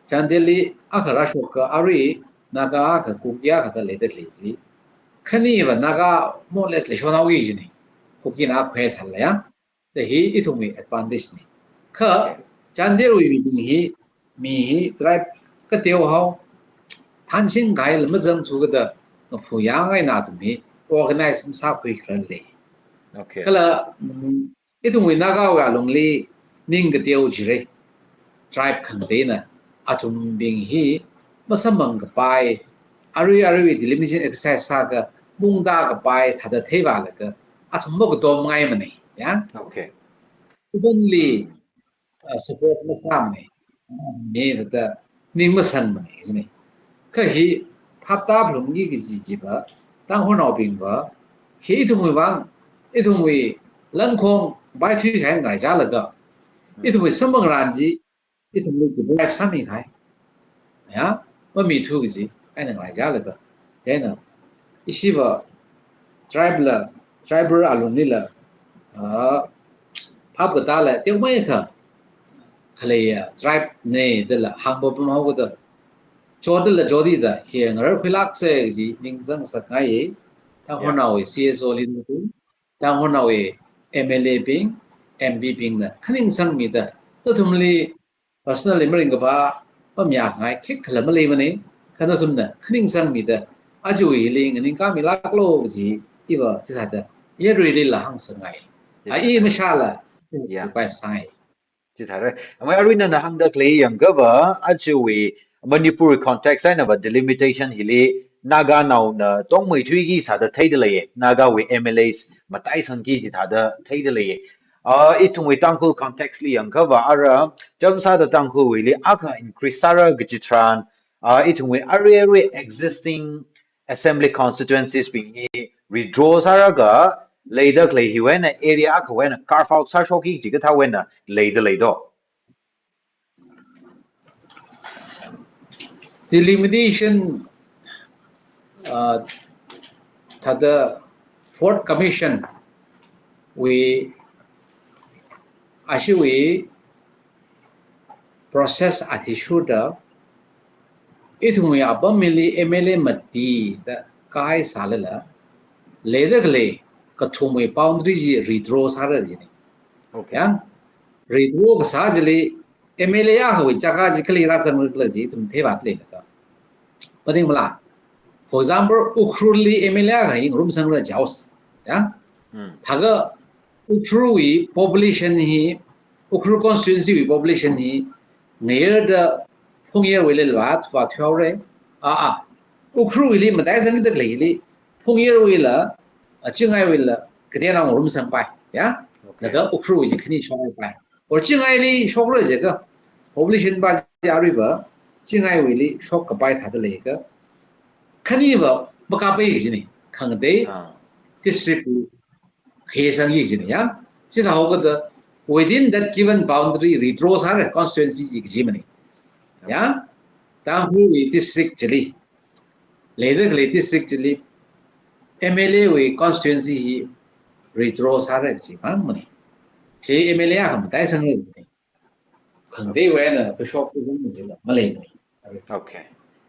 Chandel li akha rāshok kha arui Naga akha Kuki akha thā leida khalei chi. Khaniva Naga more or less leishonhaoki kajina. Kukina akha sālala ya. Da hi ithumwui advantage na. Kha, okay, Chandelwui mibing hi, mi hi tribe kateohao, thanshing kahaila mazangthu kada, ngaphu yangai na athum hi, organize masākhui kharā lei. Okay. Kala, mm, ithumwui Nagawui alungli ning kateo jira. Tribe khangateina, athumbing hi masamphang kapai, arui arui delimitation exercise sākha mungda kapai thāda theivālaga, athum makatom ngaimana, ya. Okay. Openly, uh, support masāmana, ni thāda ning masangmana, isn't it? Kha hi phaptā phalungki kaji chiva, Tangkhulnaobingva, hi ithumwui vang, ithumwui langkhong vaithui kahai ngalei chālaga, hmm, ithumwui samphangran chi, ithumli deprive sāmi kahai. Ya, mamithu kaji, eina ngalei chālaga. Chieina, ishiva tribe la, tribal alungli la, ah, phap katāla, teomeikha, khaleiya tribe na dala, hāngpapam haokada, chotdala chotda, hi ngararkhuilāksa kaji, ningzang sakngai, Tangkhulnaowui, yeah, C S O li na tu, Tangkhulnaowui M L A bing, M P bingna, khaning sangmida, nathumli personally maringkaphā, mamayāngai, khikhala maleimana, kha nathumna, khaning sangmida, aruili nganingkāmilāklu kaji, iva chithāda, yaruilila hāngsakngai. Yes, a, i sir. Mashāla, yeah, request sāngai. Chithāra. Amei arui nana hāngda khalei yangkhava, aruiwui Manipur context einava delimitation hili Naganaona tongmeithuiki sāda theida leiya. Nagawui M L As mataisangki chithāda theida leiya. Ah, ithumwui Tangkhul context li yangkhava ara, chāmsāda Tangkhulwuili akha increase sāra kaji tharan, ah, ithumwui arui arui existing assembly constituencies bing hi redraw sālaga leida khalei hiwui eina area akhawui eina carve out sāshokki kaji kathāwui eina leida leido. Delimitation, uh, thāda Fourth Commission wui ashiwui process athishurda, ithumwui apam hili M L A mati da kahai sālala, leida khalei kathumwui boundary chi redraw sāra jina. Okay. Ya, redraw kasā chili M L A akhawui jaka chi kali rāzangra khala chi ithum theivāda leilaka. Phaningmala. For example, Ukhrulli M L A akha hi ngarumsangra jihaosa. Ya? Hmm. Thākha Ukhrulwui population hi, Ukhrul constituency wui population hi, ngayarda Phungyarwuili vāthuihaora. A, a. Ukhrulwuili mataisangda khaleili, Phungyarwuila, a, Chingaiwuila, kateonao ngarumsangpai. Ya? Okay. Laga Ukhrulwui chi khani shokpai. Or Chingaili shokra jiakha, population va chi aruiva, Chingaiwuili shokkapai thāda leiakha, khaniva makāpai kajina, khangatei, ah, district wui khayesangki kajina, ya. Chithāhaokada, within that given boundary, redraw sāra constituency chi kajimana. Ya. Tangkhulwui district chili, leida khalei district chili, M L A wui constituency hi redraw sāra kaji mang mani. Chi M L A akha mataisang ra kaji. Khangateiwui eina kashok kazang jila maleimana. Okay.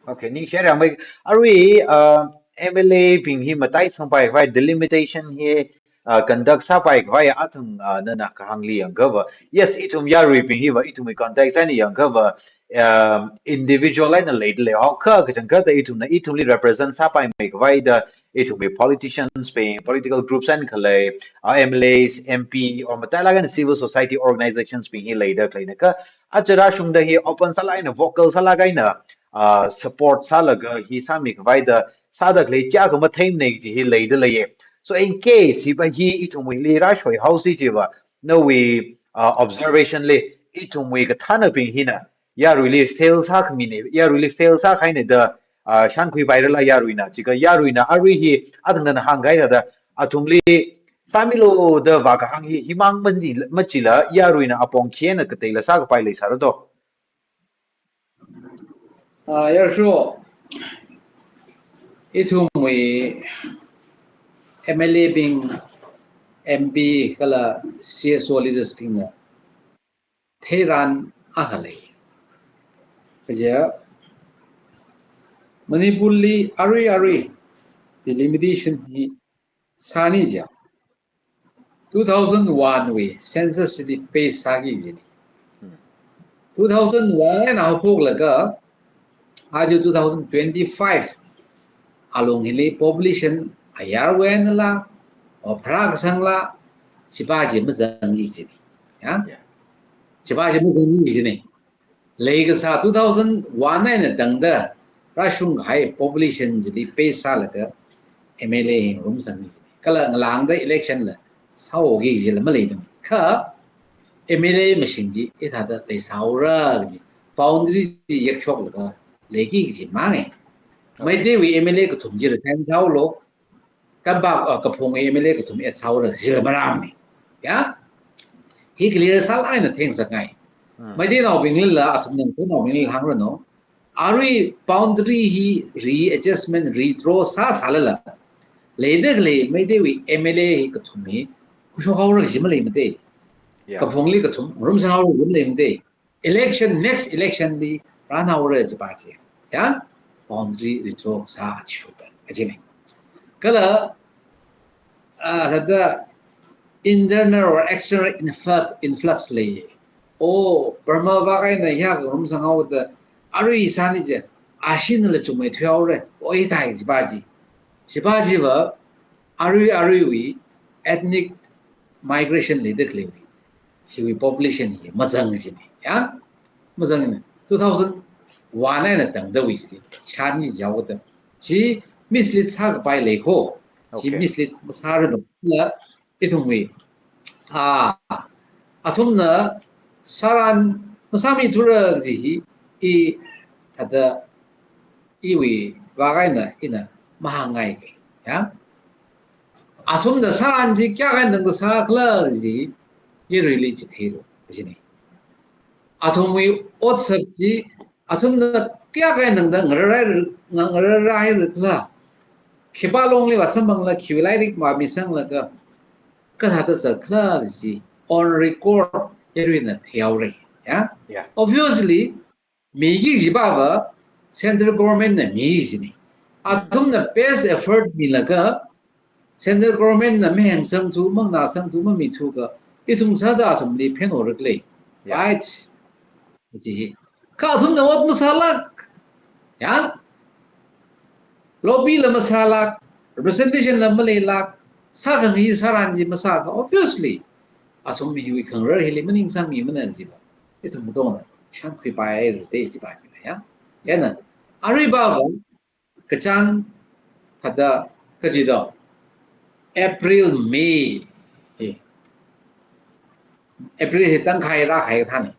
Okay, ningshiyarang mai. Arui, uh, M L A bing hi mataisangpai khavai delimitation hi, uh, conduct sāpai khavai athang, uh, nana kahāngli yangkhava. Yes, ithum yaruibing hiva, ithumwui context eina yangkhava, um, individual eina leida lei. Haokha kachangkhatta ithumna, ithumli represent sāpaimei khavai da, ithumwui politicians bing, political groups eina khalei, uh, M L As, M P, or matailāk eina civil society organizations bing hi leida khaleina kha, aja rāshungda hi open sālāk eina, vocal sālāk eina, uh, support sālaga hi sāmi khavai da, sāda khalei chiyākha matheimanei kaji hi leida leiya. So in case hiva hi ithumwuili rāshoi haosi chiva, nawui, uh, observation li, ithumwui kathānabing hina, yaruili fail sākhamina, yaruili fail sākahaina da, ah, shānkhuipairala yaruina, chikha yaruina arui hi athang nana hāngkahai thāda, athumli sāmilu da vākahāng hi, himang mani, machila yaruina apong khi eina kateila sākapai leisāra do? Ah, yarsho, ithumwui M L A bing, M P kala C S O leaders bingna theiran akha lei. Kaja Manipurli arui arui delimitation hi sāni ja. Two thousand one wui census li base sāki jina. Hmm. Two thousand one eina haophoklaga, aja two thousand twenty-five alung hili population ayarwui einala, or pharākasangla, chipa chi mazangi jina. Ya? Yeah. Chipa chi mazangi jina. Leikasā two thousand one eina tangda rāshungkahai population chili base sālaga M L A hi ngarumsang. Kala ngalāngda election la sāhaoki jila maleimana. Kha M L A mashing chi hithāda leisāhaora kaji boundary chi yakshoklaga leiki kaji manga. Okay. Meiteiwui M L A kathum chi resign sāhaolu, Tambak, uh, Kaphungwui M L A kathum add sāhaora jila marāmana. Ya? Hi clear sālāk eina thengsakngai. Hmm. Meiteinaobinglila, athum Tangkhulnaobinglila hāngranu. Arui boundary hi readjustment, redraw sāsālala, leida khalei Meiteiwui M L A hi kathum hi khuishokhaora kaji maleimana. Yeah. Kaphungli kathum ngarumsanghaora kaji maleimana. Election, next election li rānhaora chipa chi, ya, boundary redraw sā athishurda kajina. Kala, ah, thāda internal or external influx, influx lei. Oh, Burma vak eina hiyākha ngarumsanghaoda arui sāni ja, ashinala chungmeithuihaora, oh, hithāi chipa chi. Chipa chiva arui aruiwui ethnic migration leida khalei hiwui population hi mazang jina, ya? Mazang jina. Two thousand one eina tangdawui chi shāni jaoda. Chi mislead sākapai lei kho. Chi Okay. Mislead masāranu. La ithumwui, ah, athumna sāran masāmithura kaji hi, i, thāda, iwui vak eina ina mahāngngai kei, ya? Athumna sāran chi kayākha eina tangda sākhala kaji yaruili chitheira kajina. Athumwui otsak chi, athumna kayākha eina tangda ngararrai, nga-, ngararraira khala. Khipā longli vāsamphangla, khiwui lairik vāmisanglaga, kathāda zatkhala kaji on record yaruina theihaora, ya? Yeah. Obviously, miki kajipava central government na mi jina. Athumna best effort milaga, central government na mahengsangthu, manganāsangthu, mamithuakha, ithum sāda athumli phenhaora khala. Yeah. Right? Kaji hi. Kha athumna ot masālāk. Ya? Lobby la masālāk, representation la maleilāk, sākhangai sāran chi masākha, obviously, athum hiwui khangarar hili maningsangmimana jiva. Ithum katongna shānkhuipaira da chipa china, ya. Chieina, aruiva, kachāng thāda kaji do, April, May, eh, April hi tangkhai rākahai thāna.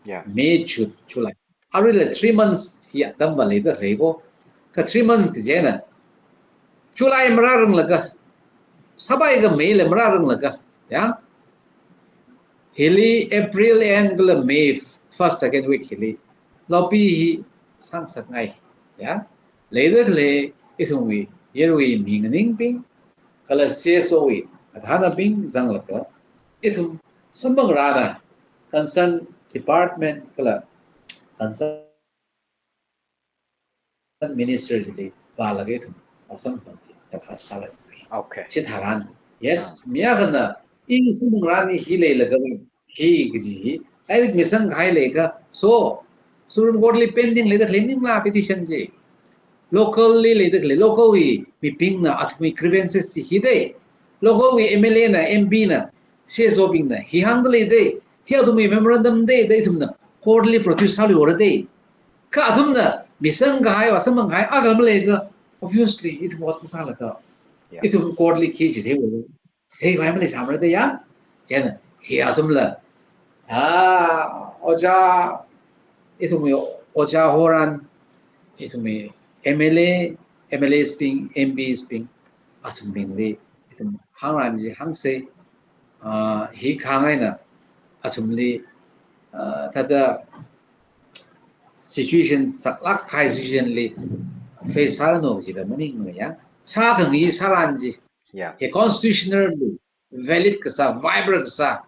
Yeah. May, June, July. Aruila three months hi atamva leida lei kho. Kha three months kaji eina July marāranglaga, sāpaiakha May la marāranglaga, ya. Hili April end kala May first, second week hili lobby hi sāngasakngai, ya. Leida khalei ithumwui yarui mi nganingbing, kala C S O wui kathānabing zanglaga, ithum samphang rāna concern department kala concern minister chili vālaga ithum vāsamphang chi kathā sālei. Okay. Chitharan, yes, mi akhana, i samphang rāni hi leilaga, hi kaji hi, lairik misang kahai leiakha, so, Supreme Court li pending leida khalei maningla petition chi. Local li leida khalei, local wui mibingna athumwui grievances chi hi dei. Local wui M L A na, M P na, C S O bingna hi hāngda lei dei. Hi athumwui memorandum dei, dei ithumna court li produce sāluira dei. Kha athumna misang kahai, vāsamphang kahai akha maleiakha, obviously, ithum ot sālaga, yeah, ithum court li khi chitheiura. Chithei kahai maleisāmara dei ya. Chieina, hi athumla, ah, ojā, ithumwui ojā horan, ithumwui M L A, M L As bing, M Ps bing, athumbingli ithum hāngran chi hāngsei, ah, hi kahāng eina athumli, ah, thāda situation saklāk kahai situation li face sāranu jida maningmana ya. Sākhangai sāran chi. Yeah. Hi constitutionally valid kasā, viable kasā,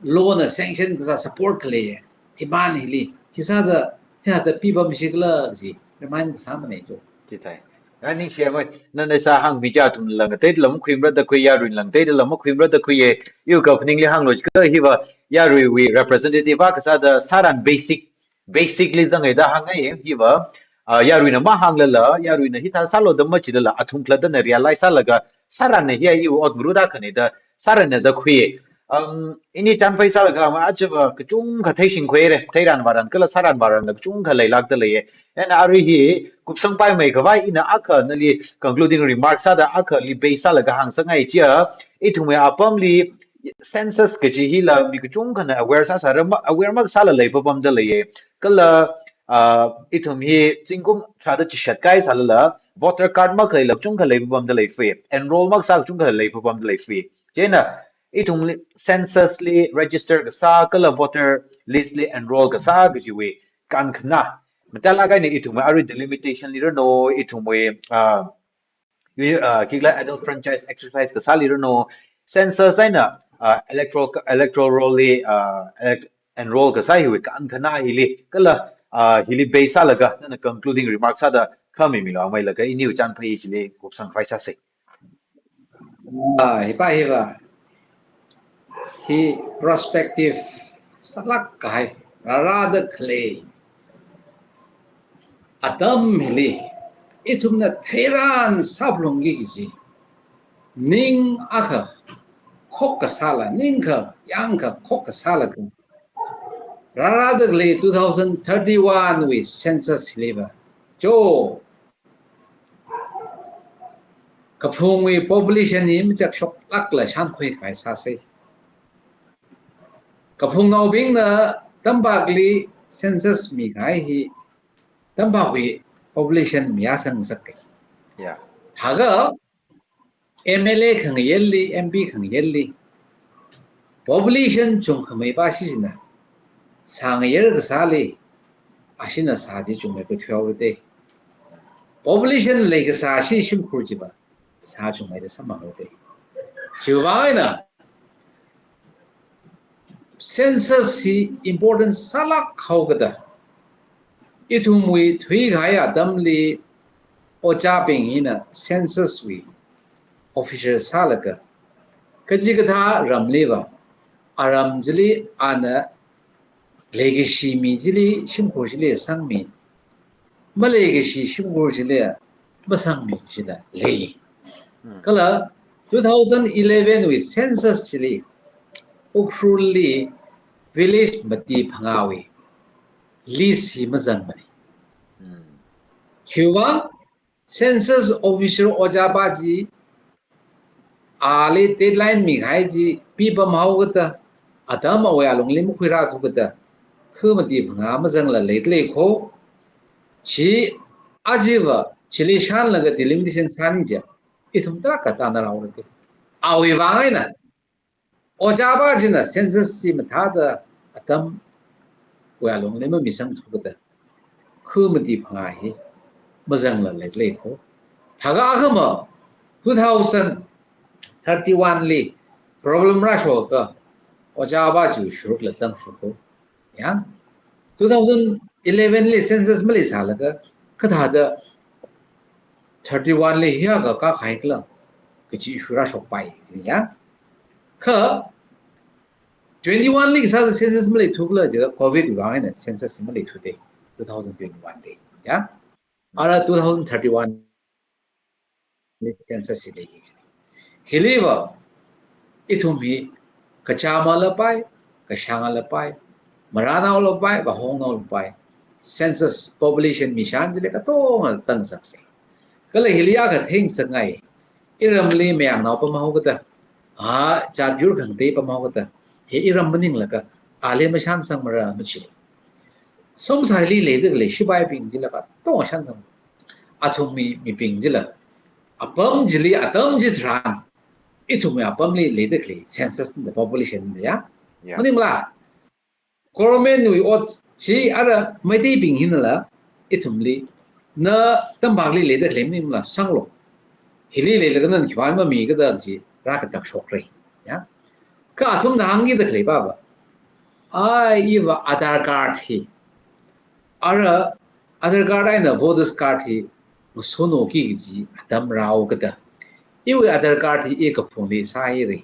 law na sanction kasā, support khalei, demand hili, khisāda, hithāda pipamsi khala chi remind kasāmana cho. Chithei. Ani share mai, nana sāhāngmi chi athumla ngateidala makhuimara da khui, yaruinla ngateidala makhuimara da khuiya, iwui kaphaningli hānglu jiakha hiva yaruiwui representative akha sāda sāran basic, basic li zanghai da hāngngai, hiva, ah, yaruina mahānglala, yaruina hithā sālu da majilala, athum khalattana realize sālaga, sāranna hi iwui ot ngaruda akhana da, sāranna da khui. Um, ini chānphai sālaga, ma achiva kachungkha theishingkhuira, theiran vāran kala sāran vāranla kachungkha leilākda leiya. Chieina arui hi kupsangpaimei khavai ina akha nali concluding remarks sāda akhali base sālaga hāngsangngai chiya, ithumwui apamli census kaji hila mi kachungkhana aware sāsāra ma, aware makasāla leipapamda leiya. Kala, ah, ithum hi zingkum tharāda chishat kahai sālala, voter card makhaleila kachungkha leipapamda leifui, enroll makasā kachungkha leipapamda leifui. Chieina, ithumli census li register kasā, kala voter list li enroll kasā kajiwui kankhanā. Mathālāk eina ithumwui arui delimitation li ranu, ithumwui, ah, yu-, ah, khikhala adult franchise exercise kasāli ranu, census eina, ah, electoral, electoral roll li, ah, elec-, enroll kasā hiwui kankhanā hili, kala, ah, hili base sālaga, nana concluding remarks sāda khami milu, amei laga iniwui chānphai chili kupsangphai sāsei. Ah, hipa hiva. Hi prospective sālāk kahai, rārāda khalei atam hili, ithumna theiran sāphalungki kaji ning akha khokkasāla, ningkha, yangkha khokkasālaga, rārāda khalei two thousand thirty-one wui census hiliva, cho, kaphungwui population hi machakshoklākla shānkhui kahai sāsei. Kaphungnaobingna tampakli census mikahai hi tampakwui population miya sangngasaka. Yeah. Thākha M L A khangayarli, M P khangayarli, population chungkhamei pa shina, sāngayar kasāli, ashina sā chi chungmei kathua rute. Population leikasā shi shimkhur chiva, sā chungmeida samphang rute. Chiwuivang eina, census hi important sālāk haokada, ithumwui thuikahai atamli ojābing hina census wui officer sālaga, kachikathā ramliva, aram chili ana leikashi mi chili, shimkhur chili sangmi, maleikashi shimkhur chili masangmi chila lei. Hmm. Kala two thousand eleven wui census chili, Ukhrulli village mati phangāwui list hi mazangmana. Hmm. Khiwuivang census officer ojāpa chi, ali deadline mikahai chi pipam haokada, atam awui alungli makhuirāthukada, khamati phangā mazangla leida lei kho. Chi, achiva, chili shānlaga delimitation sāni chiya, ithum tarākha tānarao rate. Awuivang eina, ojāpa china census chi mathāda atamwui alungli mamisangthukada, khamati phangā hi mazangla leida lei kho. Thākha akhama, two thousand thirty-one li problem rāshokakha, ojā avā chi shurukla zangshok ko. Ya. Two thousand eleven li census maleisālaga, kathāda thirty-one li hiyākha kākahai khala, kachi issue rāshokpai, ya. Kha twenty-one li kasā census maleithu khala jiakha covid vang eina census maleithu de, two thousand twenty-one li, ya. Ara two thousand thirty-one li census hi lei. Hiliva, ithum hi kachāmalapai, kashānglapai, marānaolapai, vāhongnaolapai, census population mishān chili katonga zangsaksei. Kala hili akha theingasakngai, iramli mayangnao pamhaokada, a, jat yur khangatei pamhaokada, hi iram maninglaga, ali mashānsangmara machi. Somsai li leida khalei shipaibing chila katonga shānsang. Athumwui mibing chila, apam chili, atam chitharan, ithumwui apamli leida khalei census da population da ya. Ya. Maningmala? Government wui ot chi ara Meiteibing hinala, ithumli, na tampakli leida khalei maningmala, sanglo. Hili leilaga nana khiwui mamikada chi rākatak shokra. Ya. Kha athumna hāngkida khalei pava, ai, iva Aadhaar card hi, ara Aadhaar card eina voters card hi ngasonoki kaji atam rāhaokada, iwui Aadhaar card hi i kaphungli sāhaira.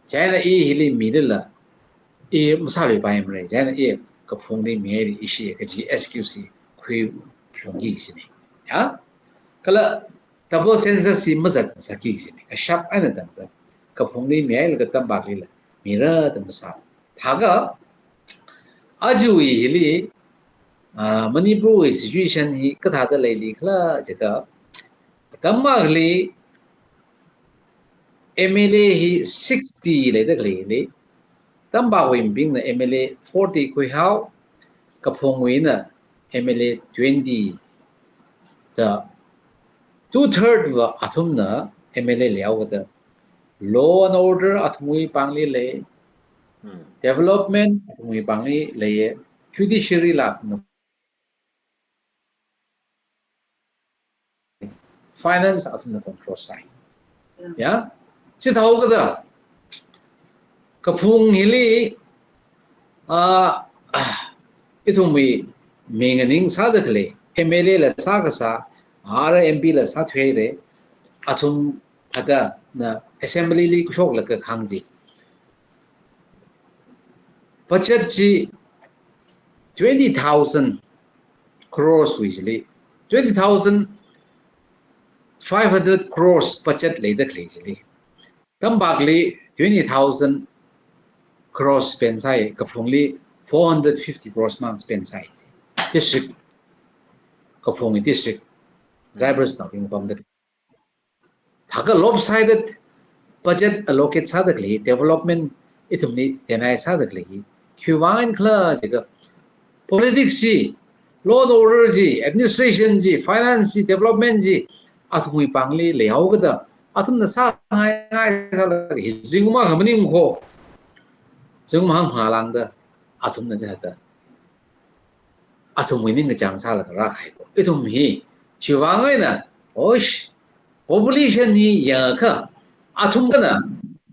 Chieina i hili milala, i masāluipaimara. Chieina i kaphungli mihaira ishi kaji excuse khuiphungki kajina. Ya? Kala double census hi mazatngasakki kajina. Kashap eina tangda kaphungli mihailaga tampaklila mira da masā. Thākha, ajawui hili, ah, Manipurwui situation hi kathāda leili khala jiakha, tampakli M L A hi sixty leida khaleili, tampakwui mibingna M L A forty khuihao, kaphungwuina M L A twenty. Da two third va athumna M L A leihaokada, law and order athumwui pāngli lei, Hmm. development athumwui pāngli lei, judiciary la athumna, finance athumna control sāi. Ya. Ya? Chithāhaokada, kaphung hili, ah, ah, ithumwui mi nganingsāda khalei, M L A la sākasā, ara M P la sāthuihaira, athum thāda na assembly li kashoklaga kahāng chi, budget chi twenty thousand crores wui chili, twenty thousand five hundred crores budget leida khalei chili, tampakli twenty thousand crores spend sāi, kaphungli four hundred fifty crores mang spend sāi. District, kaphungwui district, tribals naobing pamda. Thākha lopsided budget allocate sāda khalei, development ithumli deny sāda khalei, khiwuivang khala jiakha, politics chi, law and order chi, administration chi, finance chi, development chi, athumwui pāngli leihaokada, athumna sāngai ngai sālaga hi zingkum akha maningkho, zingkum hangphangā lāngda, athumna chithāda athumwui ningkachāng sālaga rākahai ko. Ithum hi, chiwuivang eina, oish, population hi yangakha, athum kana,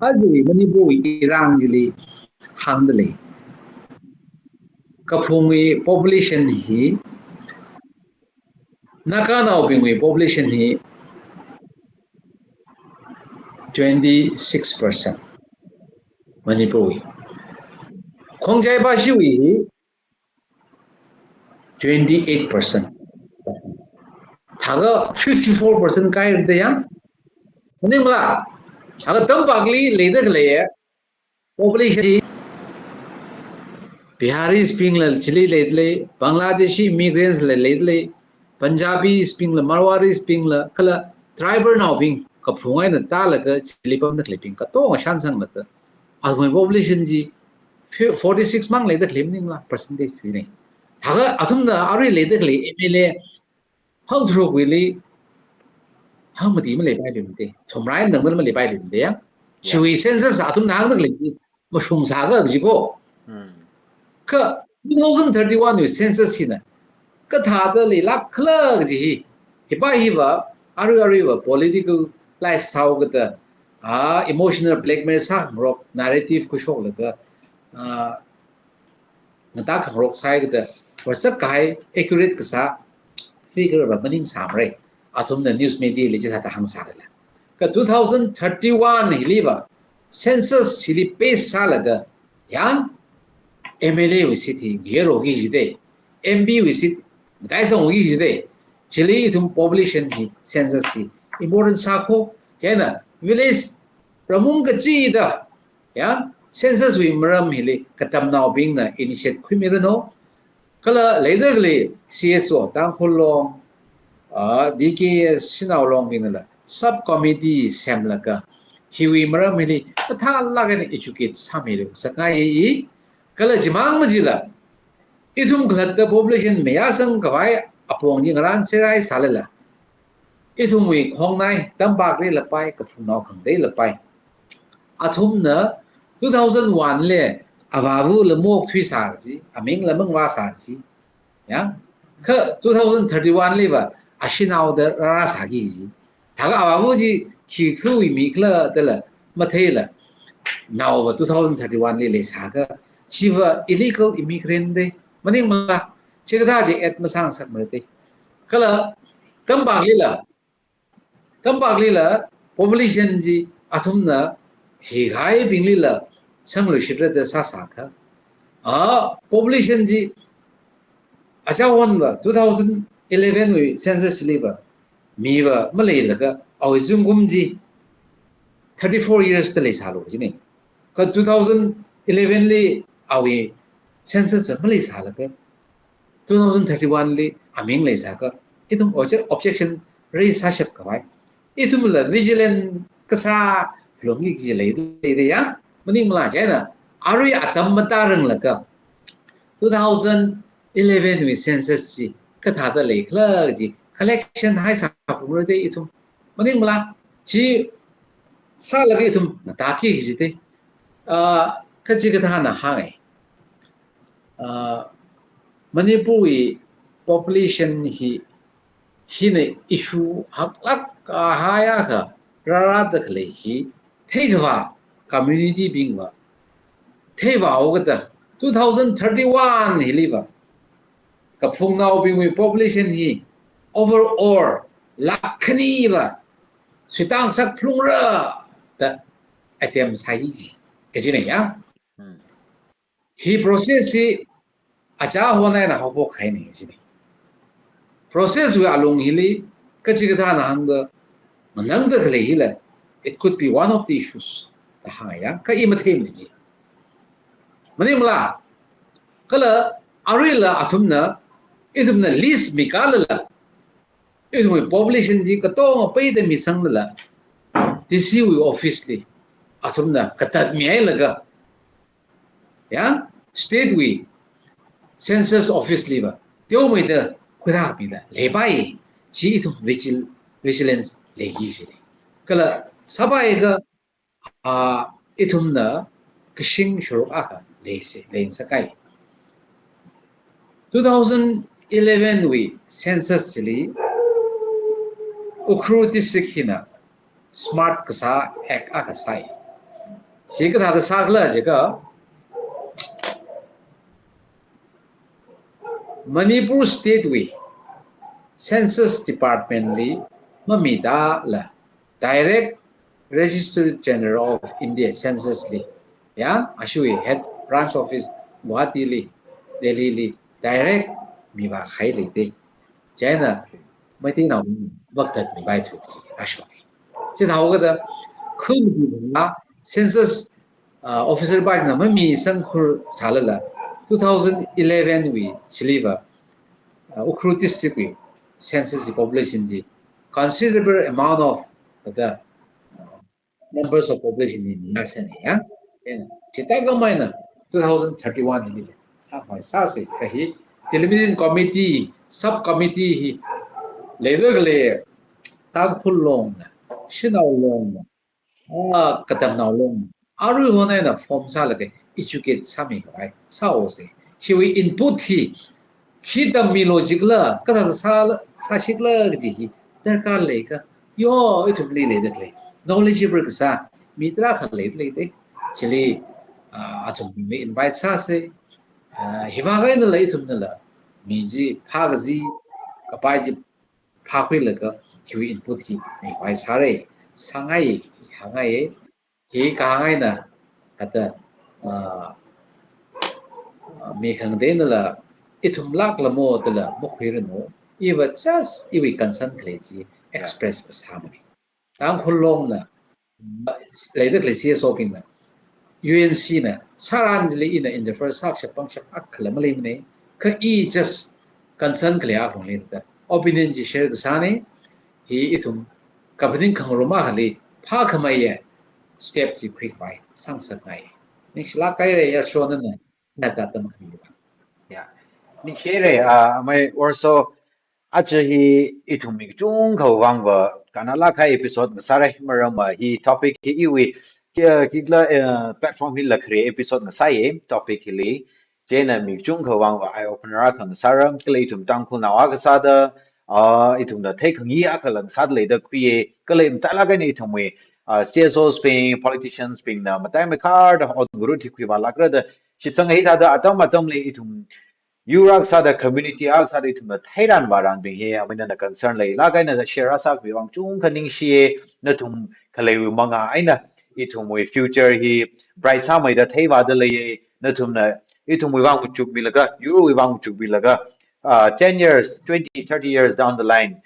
ajawui Manipurwui irāng chili hāngda lei. Kaphungwui population hi, Naganaobingwui population hi twenty-six percent. Manipurwui. Khongjai Bashiwui hi twenty-eight percent. Thākha fifty-four percent kaida yang. Maningmala? Thākha tampakli leida khalei population chi Biharis bingla chili leidalei, Bangladeshi immigrants la leidalei, Punjabis bingla, Marwaris bingla, kala tribal naobing kaphung eina tālaga chili pamda khaleibing katonga shānsanglaga, athumwui population chi forty-six mang leida khalei maningla percentage china. Thākha athumna arui leida khalei M L A hangtharukwuili hangmati maleipailui mate. Thumrai nangdala maleipailui mate ya. Ya. Chiwui census athumna hāngda khalei chi mashungsākha kaji ko. Hmm. Kha two thousand thirty-one wui census hina kathāda leilāk khala kaji hi, hipa hiva, arui aruiva political life sāhaokada, ah, emotional blackmail sāngarok, narrative khuishoklaga, ah, ngatākhangarok sāhaida, horsakahai accurate kasā figure va maningsāmara. Athumna news media li chithāda hāngsālala. Kha two thousand thirty-one hiliva census hili base sālaga, yang M L A wui seat hi ngaroki jida, M P wui seat mataisangki jida. Chili ithum population hi census hi important sākho, chieina village ramung kachida, ya, census wui maram hili katamnaobingna initiate khuimiranu. Kala leida khalei C S O Tangkhul Long, ah, D K S Shanao Long bingnala sub committee semlaga, hiwui maram hili kathālāk eina educate sāmilu sāngai. Kala chimang majila, ithum khalatta population mayāsangkhavai apong chi ngarān serai sālala, ithumwui khongnai, tampakli lapai, kaphungnao khangatei lapai, athumna two thousand one li avāvula maokthuisā chi, amingla mangvāsā chi. Ya. Kha two thousand thirty-one liva ashanaoda rārāsāki ji. Thākha avāva chi khikhui mikhala dala matheila, naova two thousand thirty-one li leisākha, chiva illegal immigrant da. Maningmala, chikathā chi add masāngasakmara da. Kala tampaklila, tampaklila population chi athumna thikahaibinglila sangluishitra da sāsākha, ah, population chi achāvonva two thousand eleven wui census liva miva maleilaga awui zingkum chi thirty-four years da leisālu jina. Kha two thousand eleven li awui census maleisālaga two thousand thirty-one li aming leisākha, ithum obje-, objection raise sāshapkhavai, ithumla vigilant kasā phalungki kaji leida, leida ya. Maningmala, chieina arui atam matāranglakha two thousand eleven wui census chi kathāda leikhala kaji collection haisāphalungra da ithum. Maningmala, chi sālaga ithum matāki kajida. Ah, kachikathāna hānga. Ah, Manipurwui population hi, hina issue haklāk kahai akha rārāda khalei hi theikhavā community bingva theivāhaokida, two thousand thirty-one hiliva kaphungnaobingwui population hi overall lakh khaniva suitang sāphalungra da attempt sāi ji kajina ya. Hmm. Hi process hi achāvon eina haophok kahaina jina. Process wui alung hili kachikathāna hāngda maningda khalei hila, it could be one of the issues da hānga ya. Kha i matheimana ji. Maningmala, kala aruila athumna, ithumna list mikālala, ithumwui population chi katonga peida misanglala, D C wui office li athumna katatmihailaga, ya, state wui census office liva teomeida khuirāmida leipai. Chi ithum vigil-, vigilance leiki jina. Kala sāpaiakha, ah, ithumna kashing sharuk akha leisa, leingasakai. Two thousand eleven wui census chili Ukhrul district hina smart kasā act akha sāi. Chi kathāda sākhala jiakha, Manipur state wui census department li mamidala, direct Registrar General of India census li, ya, ashiwui head branch office Guwahati li, Delhi li direct mivākahai leida. Chieina Meiteinao vākatatmipaithu ji ashiwui. Chithāhaokida, khun census, ah, officer pa china mamisangkhur sālala, two thousand eleven wui chiliva, ah, Ukhrul district wui census population chi considerable amount of the, uh, numbers of population in Nagaland ya. Then, chithākhamei eina two thousand thirty-one hili sākhavai sāsa kahi delimitation committee, sub committee hi leida khalei Tangkhul Long, Shanao Long, ah, Katamnao Long, aruivon eina form sālaga educate sāmikhavai sāhaosa. Hiwui input hi khi tammilu jikhala, kathāda sā, sāshikhala kaji hi darkar leiakha, yo, ithumli leida khalei knowledgeable kasā mi tarākha leida leida. Chili, ah, athumli invite sāsa. Ah, hiva kahaina la ithumna la, mi chi phākazi, kapai chi phākhuilaga, hiwui input hi mi vai sāra, sāngai, hāngai. Hi kahāng eina, ata, ah, mi khangateina la, ithum lākla mo tala makhuiranu, iva just iwui concern khalei chi express kasāmana. Tangkhul Longna, leida khalei C S O bingna, U N C na, sāran chili ina interfere sākshap pangshap akhala maleimana, kha i just concern khalei akhong leida, opinion chi share kasāna, hi ithum kaphaning khangarum akhali phākhameiya step chi khuikhavai sāngasakngai. Ningshilāk haira, ya shonana, na tatam khalei. Ya. Ningshihaira, ah, amei also, aja hi ithum mi kachungkha vangva kannalāk kahai episode ngasāra, maramva hi topic hi iwui, ki, kikla, eh, platform hila khare episode ngasāya, topic hili. Chieina mi kachungkha vangva eye opener akha ngasāra, kala ithum Tangkhulnao akha sāda, ah, ithumna theikhangai akhala ngasāda leida khuiya, kala matailāk eina ithumwui, ah, C S Os bing, politicians bingna, matai makharda ot ngarut hi khuivālākra da, shitsanga hithāda atam atamli ithum yur akha sāda, community akha sāda ithumna theiran vāranbing hi, amei nana concern leilāk eina share sākhavai vang chungkha ningshiya, nathum khaleiwui manga eina ithumwui future hi bright sāmeida theivāda leiya, nathumna ithumwui vang machukmilaga, yurwui vang machukmilaga, ah, ten years, twenty, thirty years down the line,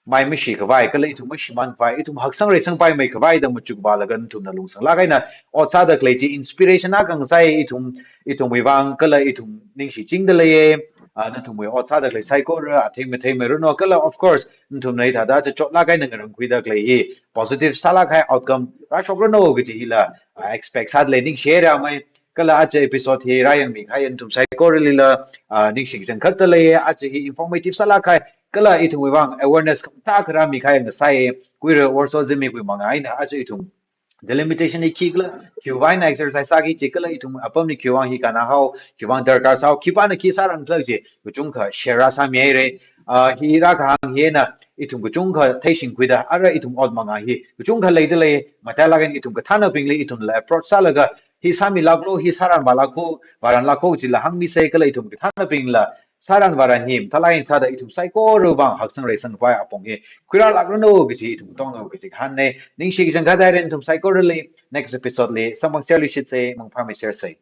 mai mashikhavai, kala ithum mashimānkhavai, ithum haksang reisangpaimeikhavaida machukvālaga nathumna lungsanglāk eina ot sāda khalei chi inspiration akha ngasāi ithum, ithumwui vang, kala ithum ningshichingda leiya, ah, nathumwui ot sāda khalei saikora, athei matheimeiranu, kala of course, nathumna hithāda chachotlāk eina ngarānkhuida khalei hi positive sālāk kahai outcome rāshokranu kaji hila, ah, expect sāda lei. Ningshihaira amei, kala aja episode hi rāyangmikahai nathum saikoralila, ah, ningshi kachangkhatta leiya, aja hi informative sālāk kahai, kala ithumwui vang awareness khamathā kharā mikahai ngasāya, khuira also zimikwui manga eina aja ithum delimitation hi khikhala, khiwui vang eina exercise sāki kaji kala ithum apamli khiwui vang hi kannahao, khiwui vang darkar sāhao, khipāna khi sāranglāk kaji, kachungkha share sāmihaira. Ah, hi rākahāng hi eina ithum kachungkha theishingkhuida, ara ithum ot manga hi kachungkha leida lei, matailāk eina ithum kathānabingli ithumla approach sālaga, hi sāmilāklu, hi sāranvālāklu, vāranlāklu jila hāngmisa kala ithum kathānabingla sāran vāran hi mathālāk eina sāda ithum saikorawui vang haksang reisangkhavai apong hi khuirālākranu kaji ithum tonglu kaji kahāngna. Ningshi kachangkhatta haira nathum saikorali, next episode li samphangserluishitsa, mangphāmeisersa.